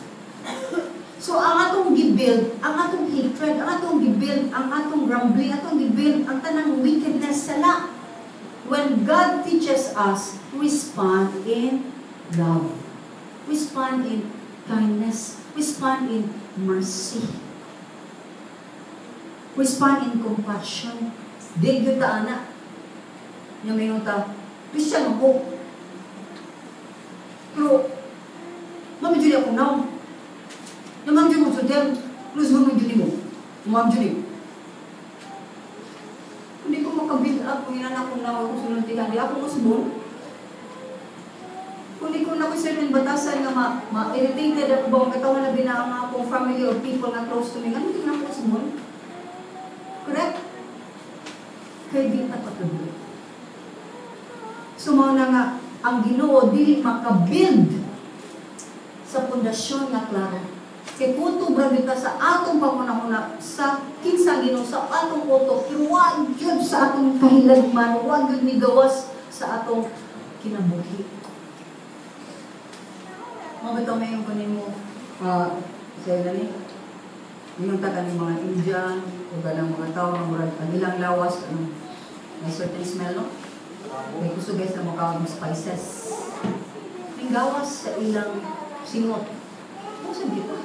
So, ang atong gi-build, ang atong hatred, ang atong gi-build, ang atong grumbling, atong gi-build, ang tanang wickedness sala. When God teaches us, respond in love. Respond in kindness. Respond in mercy. Respond in compassion. Di gyud ta ana. Nya mayon ta, Christian ako. Pero, mami jud ako now. Namang jud mo sudel, plus mo jud mo. Ma'am jud. Hindi ko maka-build up kung inan akong naw akong suluntihan. Di ako musbon. Kung di ko na ko certain batasan nga ma-irritated ako ba ang katawan na binaang akong family or people na close to me, nga hindi na ako usbon. Correct? Kay di ta patuloy. So mao na nga, ang Ginoo dili maka-build sa pundasyon nga klaro. Kay kutob ra gyud ta sa atong panghuna-huna sa kinsa Ginoo sa atong utok, pero wa gyud sa atong kahilagman, wa gyud ni gawas sa atong kinabuhi. Mao bitaw mayon ko nimo sa gani yung ta kaning mga Indian o ganang mga tao nga murag ang ilang lawas anong may certain smell, no? May gusto guys na mukha ng spices. May gawas sa ilang singot. Kung sa kita?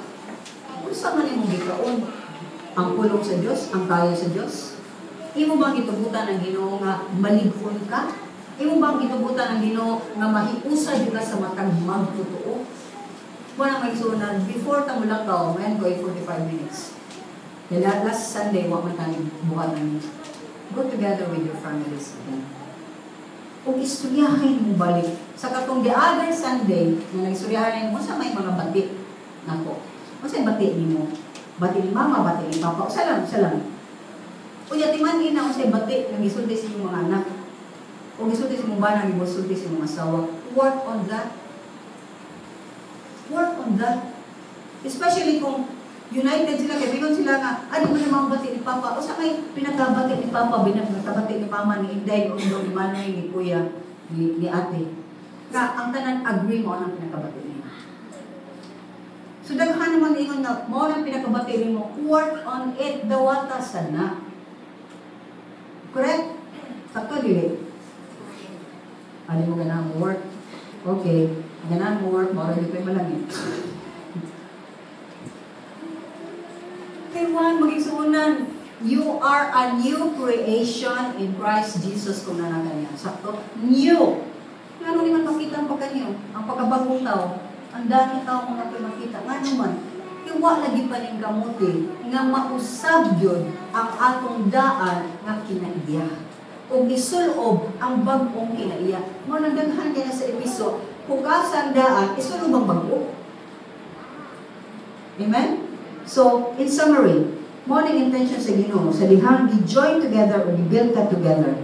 Kung sa man imong gikaon? Ang pulong sa Dios, ang kaya sa Dios. Imo bang gitugutan ang Ginoo nga malig-on ka? Imo bang gitugutan ang Ginoo nga mahiusa jud ka sa matag magtotoo? Wala may sunan before ta mulakaw, mayan ko 45 minutes. Kaya last Sunday, wa man tani buhat na. Go together with your families again. Ug istoryahin mo balik. Sa katong the other Sunday, nga nagstoryahan mo sa may mga bati nako. Unsa bati nimo? Bati ni mama, bati ni papa. Usa lang, usa lang. Unya timan na unsay bati nga gisulti sa inyong mga anak. O gisulti sa imong bana, gisulti sa imong asawa. Work on that. Work on that. Especially kung united sila, kay bingon sila nga, ano ba naman bati ni Papa? O sa may pinakabati ni Papa, pinakabati ni Mama, ni Inday, ni Undo, ni Manoy, ni Kuya, ni Ate. Nga, ang tanan agree mo ang pinakabati niya. So, daghan naman ingon nga, mo ang pinakabati nimo, work on it, dawata sana. Correct? Sakto, dili? Ano mo ganahan mo work? Okay. Ganahan mo work, mao ra gyud ko'y malangit. Kay Juan, maging suunan, you are a new creation in Christ Jesus kung nanagan niya. Sakto? New. Ngano ni man makita ang pagkanyo, ang pagkabagong tao, ang dami tao kung napoy makita. Nga naman, iwa lagi pa ning kamuti nga mausab yun ang atong daan nga kinaiya. Ug isulob ang bag-ong kinaiya. Mo nang daghan kay na sa Episo, kung asa ang daan, isulob ang bag-o. Amen? So, in summary, mo ning intention sa Ginoo sa dihang gi-join together o gi-build ta together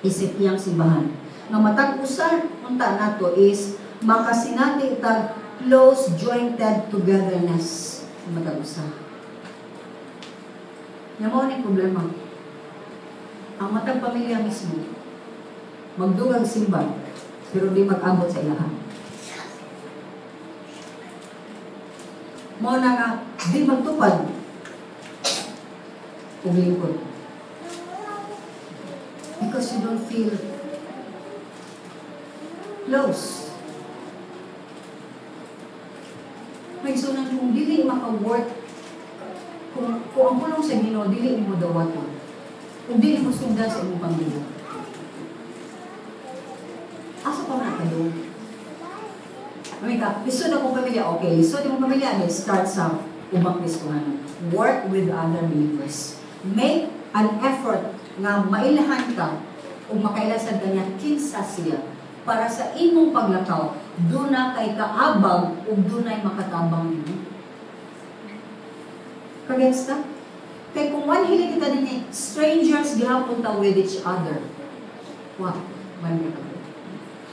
isip iyang simbahan. Nga matag usa unta nato is makasinati tag close jointed togetherness sa matag usa. Nya mo ning problema. Ang matag pamilya mismo magdugang simba pero di mag-abot sa ilahan. Mo na nga di magtupad og lingkod. Because you don't feel close. May sunan kung dili maka-work, kung ang pulong sa Ginoo dili nimo dawaton. Kung dili mo sundan sa imong pamilya. Asa pa man kayo? May ka, lisod akong pamilya. Okay, lisod imong pamilya. Let's start sa ubang Kristohanon. Work with other believers. Make an effort nga mailahan ka o makailasan ka niya kinsa siya para sa imong paglakaw, duna kay kaabag o dunay makatabang nimo. Kagets ta? Kay kung one hili kita din eh, strangers gihapon ta with each other. Wa, man ka.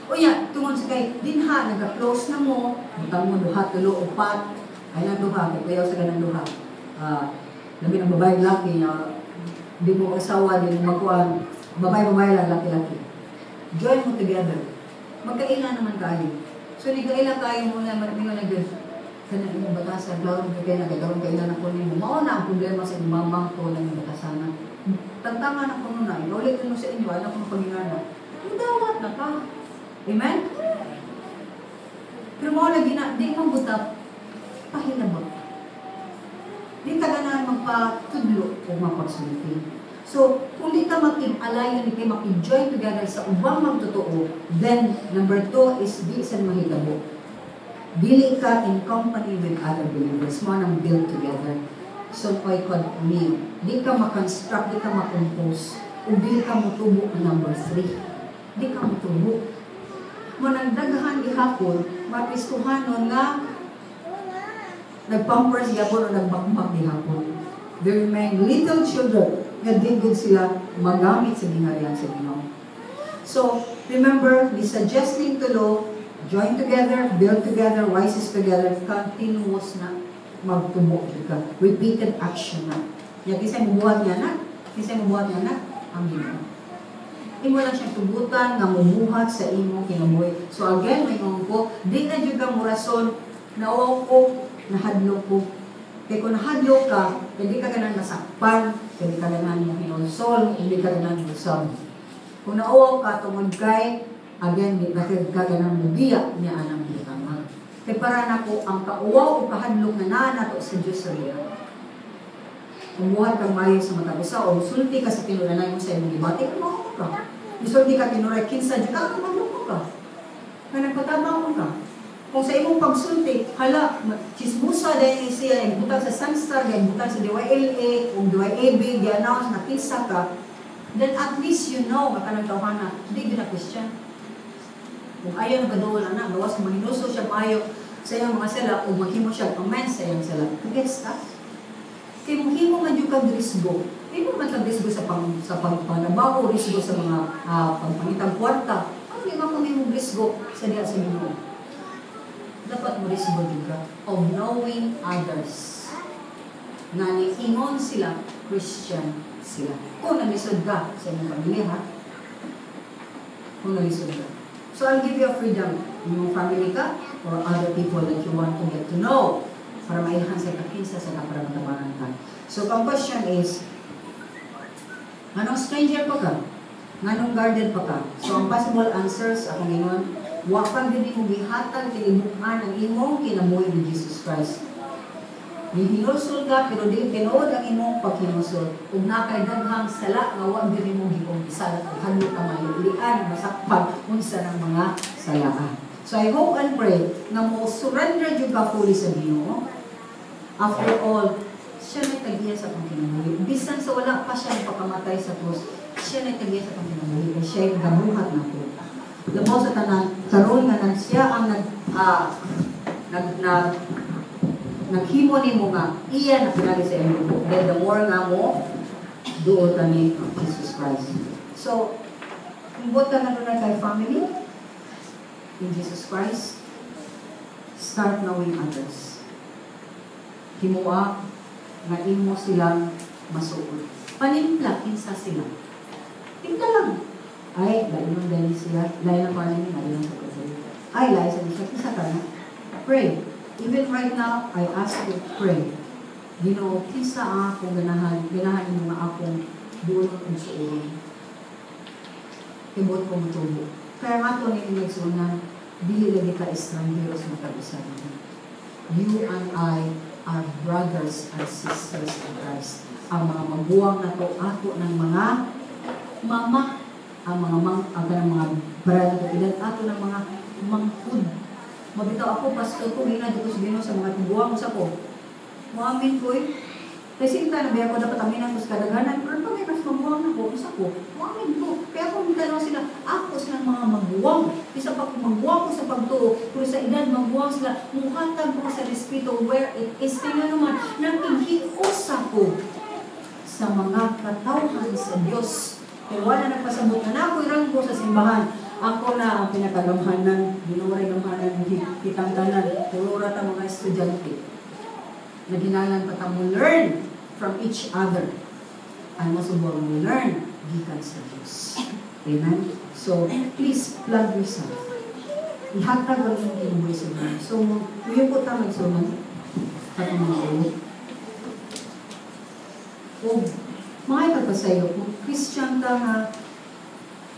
O ya, tungod sa kay dinha nagka-close na mo, butang mo duha, tulo, upat, ay lang duha, kay kuyaw sa ganang duha. Labi ng babae laki na di mo asawa, di mo magkuhan, babae-babae lang, laki-laki. Join mo together. Magkaila naman kayo. So, ni kaila kayo muna, maraming na gyud kanang imong batasan, klaro gyud kay nagkaroon kaila na kuno nimo. Mao na ang problema sa imong mamang ko lang imong batasana. Tagtanga na kuno na, iulit mo sa inyo, anak mo pagingana. Mudawat na ka. Amen? Pero mao lagi na, di man buta, pahilabot. Di ta ganahan magpatudlo o mapagsulti. So, kung di ta makig-alayon, di kayo makig-join together sa ubang magtotoo, then, number 2 is di sa mahitabo. Dili ka in company with other believers. Mo nang build together. So, ko'y kod me. Di ka makonstruct, di ka makompose. O di ka mutubo ang number 3. Di ka mutubo. Mo nang daghan gihapon, mapistuhanon nga nagpampers gihapon o nagbakbak gihapon. They remain little children nga di gud sila magamit sa gingharian sa Ginoo. So, remember, we suggesting tulo, join together, build together, rises together, continuous na magtubo jud ka. Repeated action na. Ya kisay mubuhat niya na, kisay mubuhat niya na ang Ginoo. Imo lang siyang tugutan nga mubuhat sa imong kinabuhi. So again, may ko, di na jud ka morason, nauwaw ko, nahadlok ko. Kay kung nahadlok ka, hindi ka ganahan masakpan, hindi ka ganahan mo hinulsol, hindi ka ganahan mo sab. Kung nauwaw ka, tungod kay, again, di ka ganahan mo biya niya anang butama. Kay para nako ang kauwaw o kahadlok na naa nato sa Diyos sa liya. Kung buhat kang maayo sa matag usa o sulti ka sa tinuranay mo sa imong gibati, mao ka. Isulti ka tinuray kinsa jud ka, magloko ka. Nga nagpatabang ka. Kung sa imong pagsulti, hala, chismusa dahil siya, butang sa Sunstar, butang sa DYLA, o DYAB, di-announce na kinsa ka, then at least you know, nga kanang tawhana, di yun na Christian. Kung ayaw nagaduol na, gawas kung mahinuso siya maayo sa iyang mga sala, o maghimo siya amends sa iyang sala, kagets ka? Kaya muhimo man yung kag risgo. Hindi man kag risgo sa pagpanabaho, risgo sa mga pagpangitang kwarta. Ano yung ako may mong risgo sa diya sa Ginoo? Dapat mo risgo din ka of knowing others. Nga niingon sila, Christian sila. Kung nalisod ka sa inyong pamilya, ha? Kung nalisod ka. So I'll give you a freedom. Inyong family ka or other people that you want to get to know para mailhan sa kakinsa sa para matabangan ka. So ang question is, anong stranger pa ka? Nganong guarded pa ka? So ang possible answers, akong ingon, wa pa gyud nimo gihatag kinibukan ang imong kinabuhi ni Jesus Christ. Gihinulsol ka pero di tinuod ang imong paghinulsol. Ug naa kay daghang sala nga wa gyud nimo gikumpisal ug hadlok ka malian masakpan unsa ng mga salaan. So I hope and pray nga mo surrender jud ka fully sa Ginoo. After all, siya may tagiya sa akong kinabuhi. Bisan sa wala pa siya nagpakamatay sa krus, siya may tagiya sa akong kinabuhi. Kaya siya yung gabuhat na ko. Labaw sa tanan, karon nga nang siya ang naghimo nimo nga iya na pinali sa iyang dugo. Then the more nga mo duot ni Jesus Christ. So, kung buot ka na doon kay family in Jesus Christ, start knowing others. Himua nga imo silang masuod. Panimpla kinsa sila. Timpla lang. Ay, lain lang dahil siya. Lain lang pa niya, lain lang sa pagsalita. Ay, lain sa siya. Kinsa ka na? Pray. Even right now, I ask you to pray. Ginoo, kinsa ang akong ganahan, ganahan mo nga akong duol ug suoron. Hibot ko motubo. Kaya nga ito ni Nigsunan, dili lagi ka estranghero sa matag usa. You and I are brothers and sisters in Christ. Ang mga maguwang na to, ato ng mga mama, ang mga ang mga brother to edad, ato ng mga mangkud. Mabitaw ako, pastor ko, ginadyo ko sa Ginoo sa mga tiguang sa ko. Muamin ko eh. Kasi sinta na biya ko, dapat aminan ko sa kadaghanan. Pero pag may mas maguwang na ko, isa ko, muamin ko. Kaya kung tanaw sila, ako silang mga maguwang. Isa pa kung maguwang ko sa pagtuo, pero sa edad maguwang sila, muhatag ko sa respeto where it is. Kaya naman, nakighiusa ko sa mga katawhan sa Diyos. Kaya wala nagpasabot na ako'y ranggo sa simbahan. Ako na ang pinakagamhanan, ginuray gamhanan, kitang tanan, puro ta mga estudyante. Naginalan pa ta mo learn from each other. And most of all, we learn gikan sa Diyos. Amen? So, please, plug yourself. Ihatag ang inyong kinabuhi sa Diyos. So, muyo po ta magsuman sa itong mga ulo. O, mga ipagpasayo, kung Christian ka nga,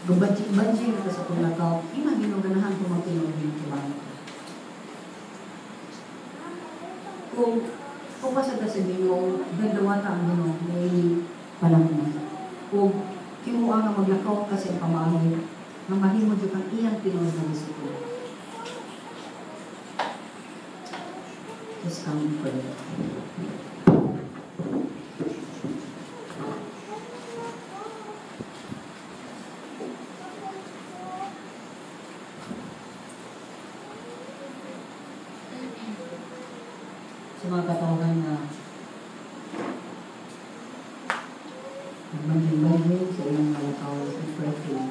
gabanjing-banjing na ka sa paglakaw, ina, ginuganahan kung magtinuod yung kibang. Kung upasa ka sa Ginoo, gandawata ang Ginoo, may panahon. O kimuha nga maglakaw ka sa iyang pamaagi, nga mahimo jud kang iyang tinuod na disipulo. Just come and pray. Sa mga katawagan na nagmanjing-manjing sa iyong malakaw, we pray to you.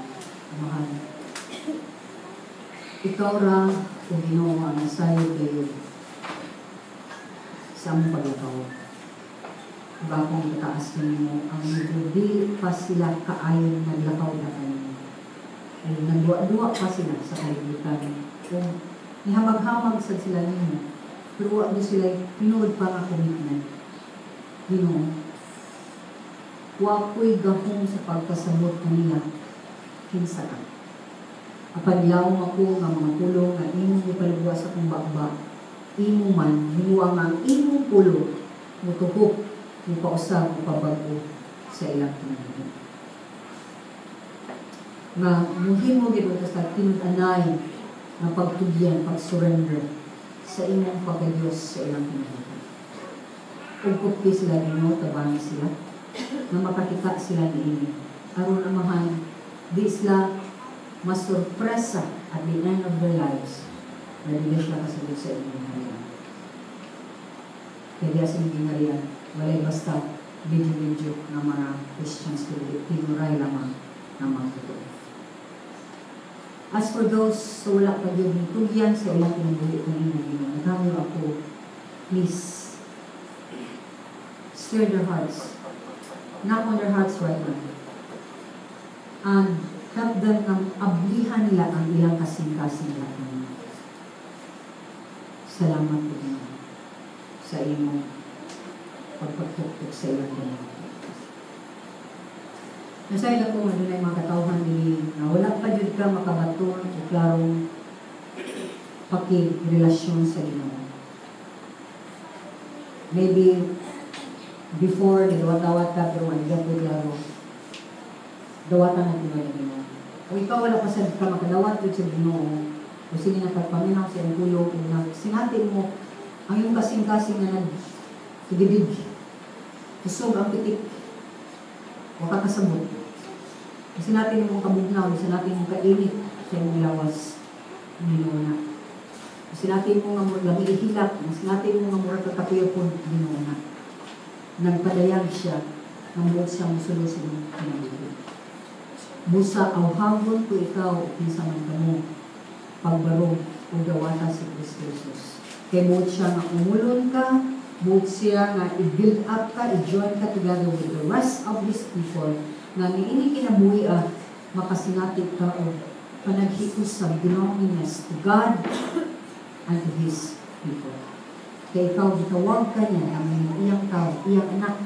Amahan, ikaw ra o Ginoo ang nasayod kayo sa among paglakaw. Ug akong itaas kanimo ang medyo dili pa sila kaayon naglakaw na kanimo. O nagduwa-duwa pa sila sa kalibutan. O nihamag-hamag sad sila nimo. Pero wa gyud sila tinuod pa nga commitment. Ginoo, wa ko'y gahom sa pagpasabot kanila kinsa ka. Apan lawom ako nga mga pulong nga imong gipalugwa sa akong bakba, imo man himuha nga ang imong pulo mutuhok, mupausab, mupabag-o sa ilang kinabuhi. Nga muhimo gid sa tinud-anay nga pagtugyan, pag-surrender sa imong pagka-Diyos sa ilang kinabuhi. Ug kupti sila, Ginoo, tabangi sila nga makakita sila niini. Aron, Amahan, di sila masurpresa at the end of their lives na dili sila kasabot sa imong gingharian. Kaya diya sa imong gingharian, walay basta medyo-medyo nga mga Christians kundi tinuray lamang nga mga totoo. As for those sa wala pa gyud tugyan sa ilang kinabuhi kanimo, Ginoo, naghamyo ako, please, stir their hearts. Knock on their hearts right now. And help them nga ablihan nila ang ilang kasing-kasing lahat. Salamat po, Ginoo, sa imong pagpagtuktok sa ilang kinabuhi. Nasayod ako nga dunay mga katawhan dinhi nga wala pa jud ka makabaton og klarong pakirelasyon sa Ginoo. Maybe before nidawat-dawat ka pero wala ko klaro. Dawatan na tinuod ang Ginoo. Kung ikaw wala pa sad ka makadawat jud sa Ginoo, o sige na pagpaminaw sa iyong pulong ug na sinati mo ang iyong kasing-kasing nga nagtigibig. Kusog ang pitik. Wa ka kasabot. Sinati mo kabugnaw, sinati mo kainit sa imong lawas. Ginoo na. Sinati mo nga murag lami ihilak, sinati mo nga murag kakapiyapon, Ginoo na. Nagpadayag siya ng buot siya musulod sa imong kinabuhi. Busa awhagon ko ikaw kinsa man kamo pagbarog ug dawata si Kristo Jesus. Kay buot siya nga umulon ka, buot siya nga i-build up ka, i-join ka together with the rest of His people nga niini kinabuhi makasinati ka og panaghiusa, belongingness to God and to His people. Kay ikaw gitawag ka niya nga mahimo iyang tao, iyang anak,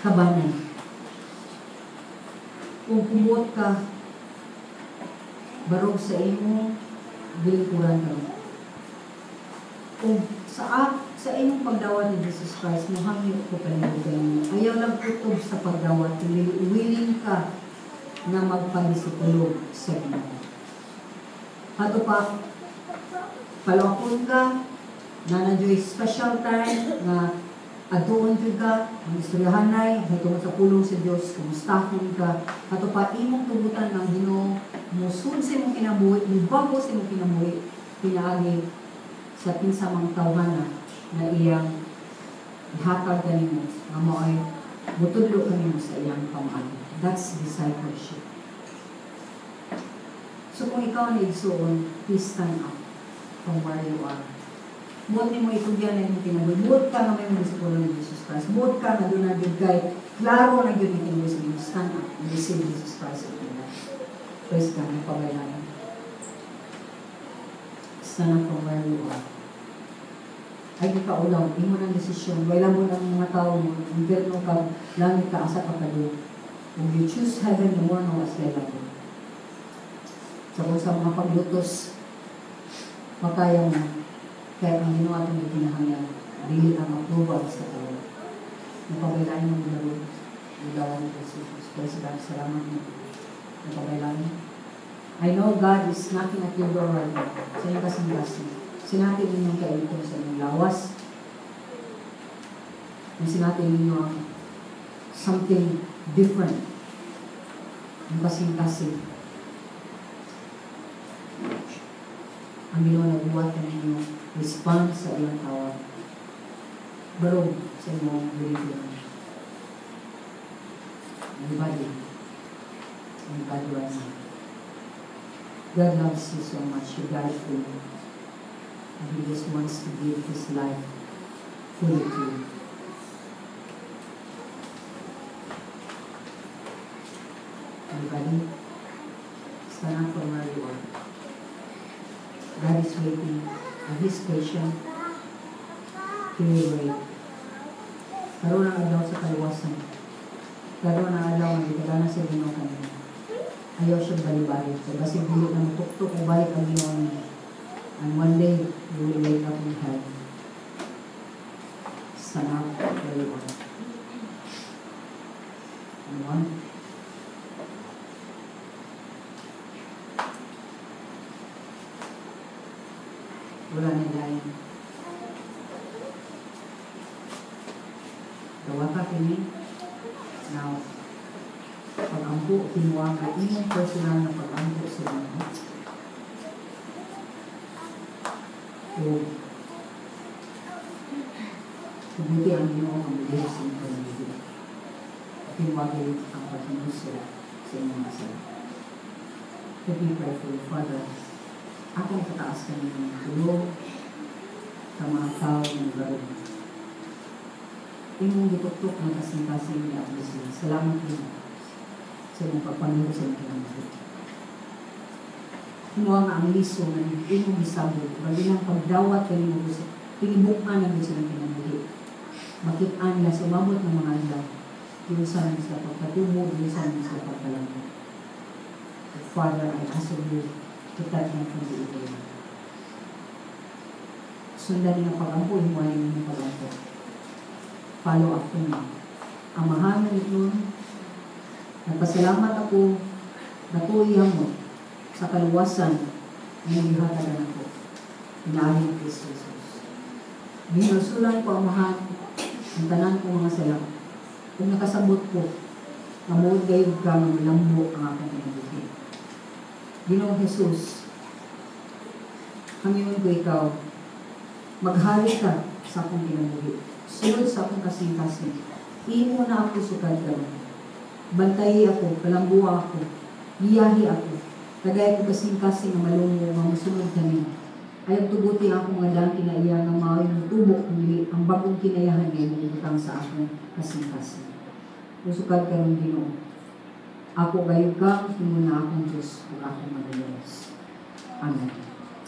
kabanay. Kung kumuot ka, barog sa imong bilikuran karon. Kung sa imong pagdawat ni Jesus Christ, muhangyo ko palibot kanimo. Ayaw lang kutob sa pagdawat, kundi willing ka na magpadisipulo sa Ginoo. Ato pa, palakon ka, na nandiyo'y special time nga aduon jud ka, ang istoryahanay, tungod sa pulong sa Dios, kumustahon ka, ato pa imong tugutan ng Ginoo, musud sa imong kinabuhi, mubago sa imong kinabuhi, pinaagi sa kinsa mang tawhana na iyang ihatag kanimo nga mao'y mutudlo kanimo sa iyang pamaagi. That's discipleship. So kung ikaw na igsuon, please stand up from where you are. Buot nimo itugyan na imong kinabuhi. Buot ka nga may disipulo ni Jesus Christ. Buot ka nga duna gyud kay klaro na gyud ang kinabuhi sa Ginoo. Stand up and receive Jesus Christ in your life. Praise God, napabayaan. Stand up from where you are. Ay kaulaw, imo ng desisyon. Wala mo ng mga tao mo, impyerno ka, langit ka, asa ka padung. Kung you choose heaven, the more no as labo. Sa kung sa mga paglutos, makaya mo, kaya ang ginawa itong ginahanglan, dili ang approval sa tao. Napabaylaan mo laro, Ilawan ni Jesus. Praise God, salamat mo. Napabaylaan mo. I know God is knocking at your door right now. Sa inyong kasing-kasing. Sinati ninyong kainiton sa inyong lawas. Yung sinati ninyo ang something different. Yung kasing-kasing. Ang Ginoo nagbuhat na ninyo respond sa iyang tawag. Barog sa inyong religion. Anybody? Anybody right now? God loves you so much. He died for you. And He just wants to give His life fully to you. Anybody? Stand up from where you are. God is waiting, and He's patient. He will wait. Karoon ang adlaw sa kaluwasan. Karoon ang adlaw ang gitagana sa Ginoo kanina. Ayaw siya bali-bali. Kaya basig dili na mutuktok o balik ang Ginoo ninyo. And one day, you will wake up in heaven. Stand up where you are. Anyone? Wala na lain. Dawata kini. Now, pag-ampo, kinuha nga imong personal na pag-ampo sa Ginoo. O, tuguti ang Ginoo ang mulihi sa imong kinabuhi. Kinuha ang paghinuso sa imong mga sala. Let me pray for you, Father. Akong kataas kami ng tulong sa mga tao ng barong. Imong gituktok ng kasing-kasing ni Abdi sila. Salamat din sa imong pagpangilo sa imong kinabuhi. Himuha nga ang liso nga imong gisabot, bali lang pagdawat kanimo sa tinibukan na sa imong kinabuhi. Makit-an nila sa umabot ng mga adlaw. Giusa nila sa pagkatubo, giusa nila sa pagkalambo. Father, I ask of you to protect them from the evil one. Sundan niyo pag-ampo, himuha niyo yung pag-ampo. Follow after me. Amahan na ito, nagpasalamat ako, nakuha mo sa kaluwasan na gihatagan ako. Pinaagi ni Kristo Jesus. Ginulsulan ko, Amahan, ang tanan ko mga sala. Kung nakasabot ko, namuod gayud ka nga malambo ang akong kinabuhi. Ginoong Jesus, hangyon ko ikaw, maghari ka sa akong kinabuhi. Sulod sa akong kasing-kasing. Imo na ako sukad karon. Bantayi ako, kalambuha ako, giyahi ako. Tagay ko kasing-kasing nga malungo nga mosunod kanimo. Ayaw tuguti ang akong mga daan kinaiya nga mao'y motubok ang bagong kinayahan nga imong ibutang sa akong kasing-kasing. Usukad karon Ginoo. Ako gayud ka, imo na akong Diyos ug akong manluluwas. Amen.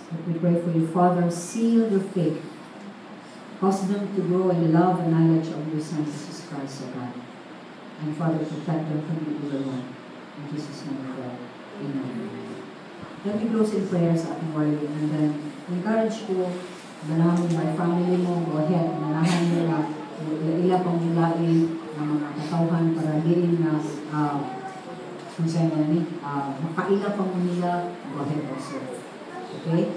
Let me pray for you, Father. Seal their faith. Cause them to grow in the love and knowledge of your Son, Jesus Christ, O God. And Father, protect them from the evil one. In Jesus' name we pray. Amen. Let me close in prayer sa ating warning. And then, encourage ko, ganahan mo my family mo, go ahead, ganahan mo na ila pang mulain ng mga katawhan para diin na kung sa'yo na ni, makaila pa mo nila, go ahead also. Okay?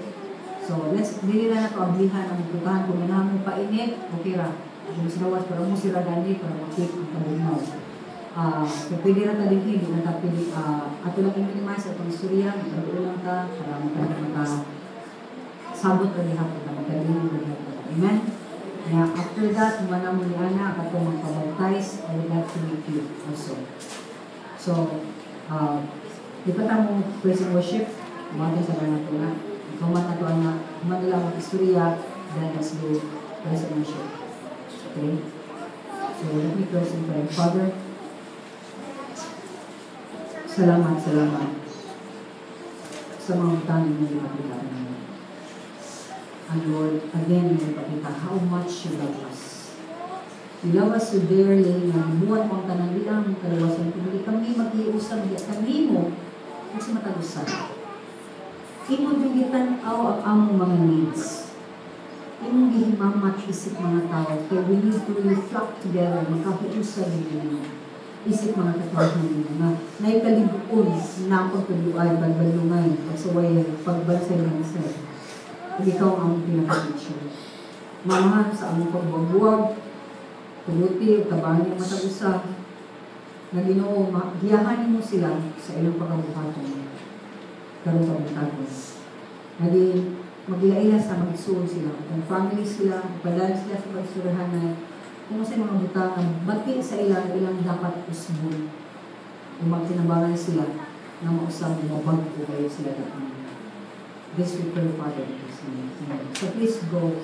So, let's, dili na nato ablihan ang putahan. Kung ganahan mo painit, okay ra. Kung sa gawas, para mo sila gani, para makik ang kabugnaw. So, pwede ra ta din, hindi na ta pwede, ato lang i-minimize atong istorya, magkaroon lang ta, para maka sabot ra gihapon ta, magkaliw ra gihapon ta. Amen? Now, after that, mana mo ni Ana, katong magpabaptize, I would like to meet you also. So, di pa ta mo praise and worship, buhaton sa mga nato nga. Human na to ang human nila ang istorya, then let's do praise and worship. Okay? So, let me close in prayer. Father, salamat, salamat sa mga butang na ipakita namin. And Lord, again, may ipakita how much you love us. You love us so dearly nga gibuhat mo ang tanan bilang kaluwasan. Kung hindi kami mag-iusap, di kami mo, kung sa matag usa. Imo yung gitan-aw ang among mga needs. Imong gihimamat isip mga tao. Kaya we need to really flock together, magkahuusab din isip mga katawhan nila nga naikalibuon na ang pagtuluay, pagbalungay, pagsuway, pagbansay-bansay. Ug ikaw ang among pinaka-teacher. Mamahan sa among pagbuwag, tuluti, ug tabangi ang matag usa, nga Ginoo, giyahan nimo sila sa ilang pagabuhaton. Karong kabuntagon. Naging magila-ila sa magsuon sila, kung family sila, padayon sila sa pagsurahanay, kung sa mga butang ang bati sa ilang ilang dapat usbon. Kung magtinabangan sila, na mausab, mabag-o kayo sila dapat. This we pray, Father, in His name. Amen. So please go.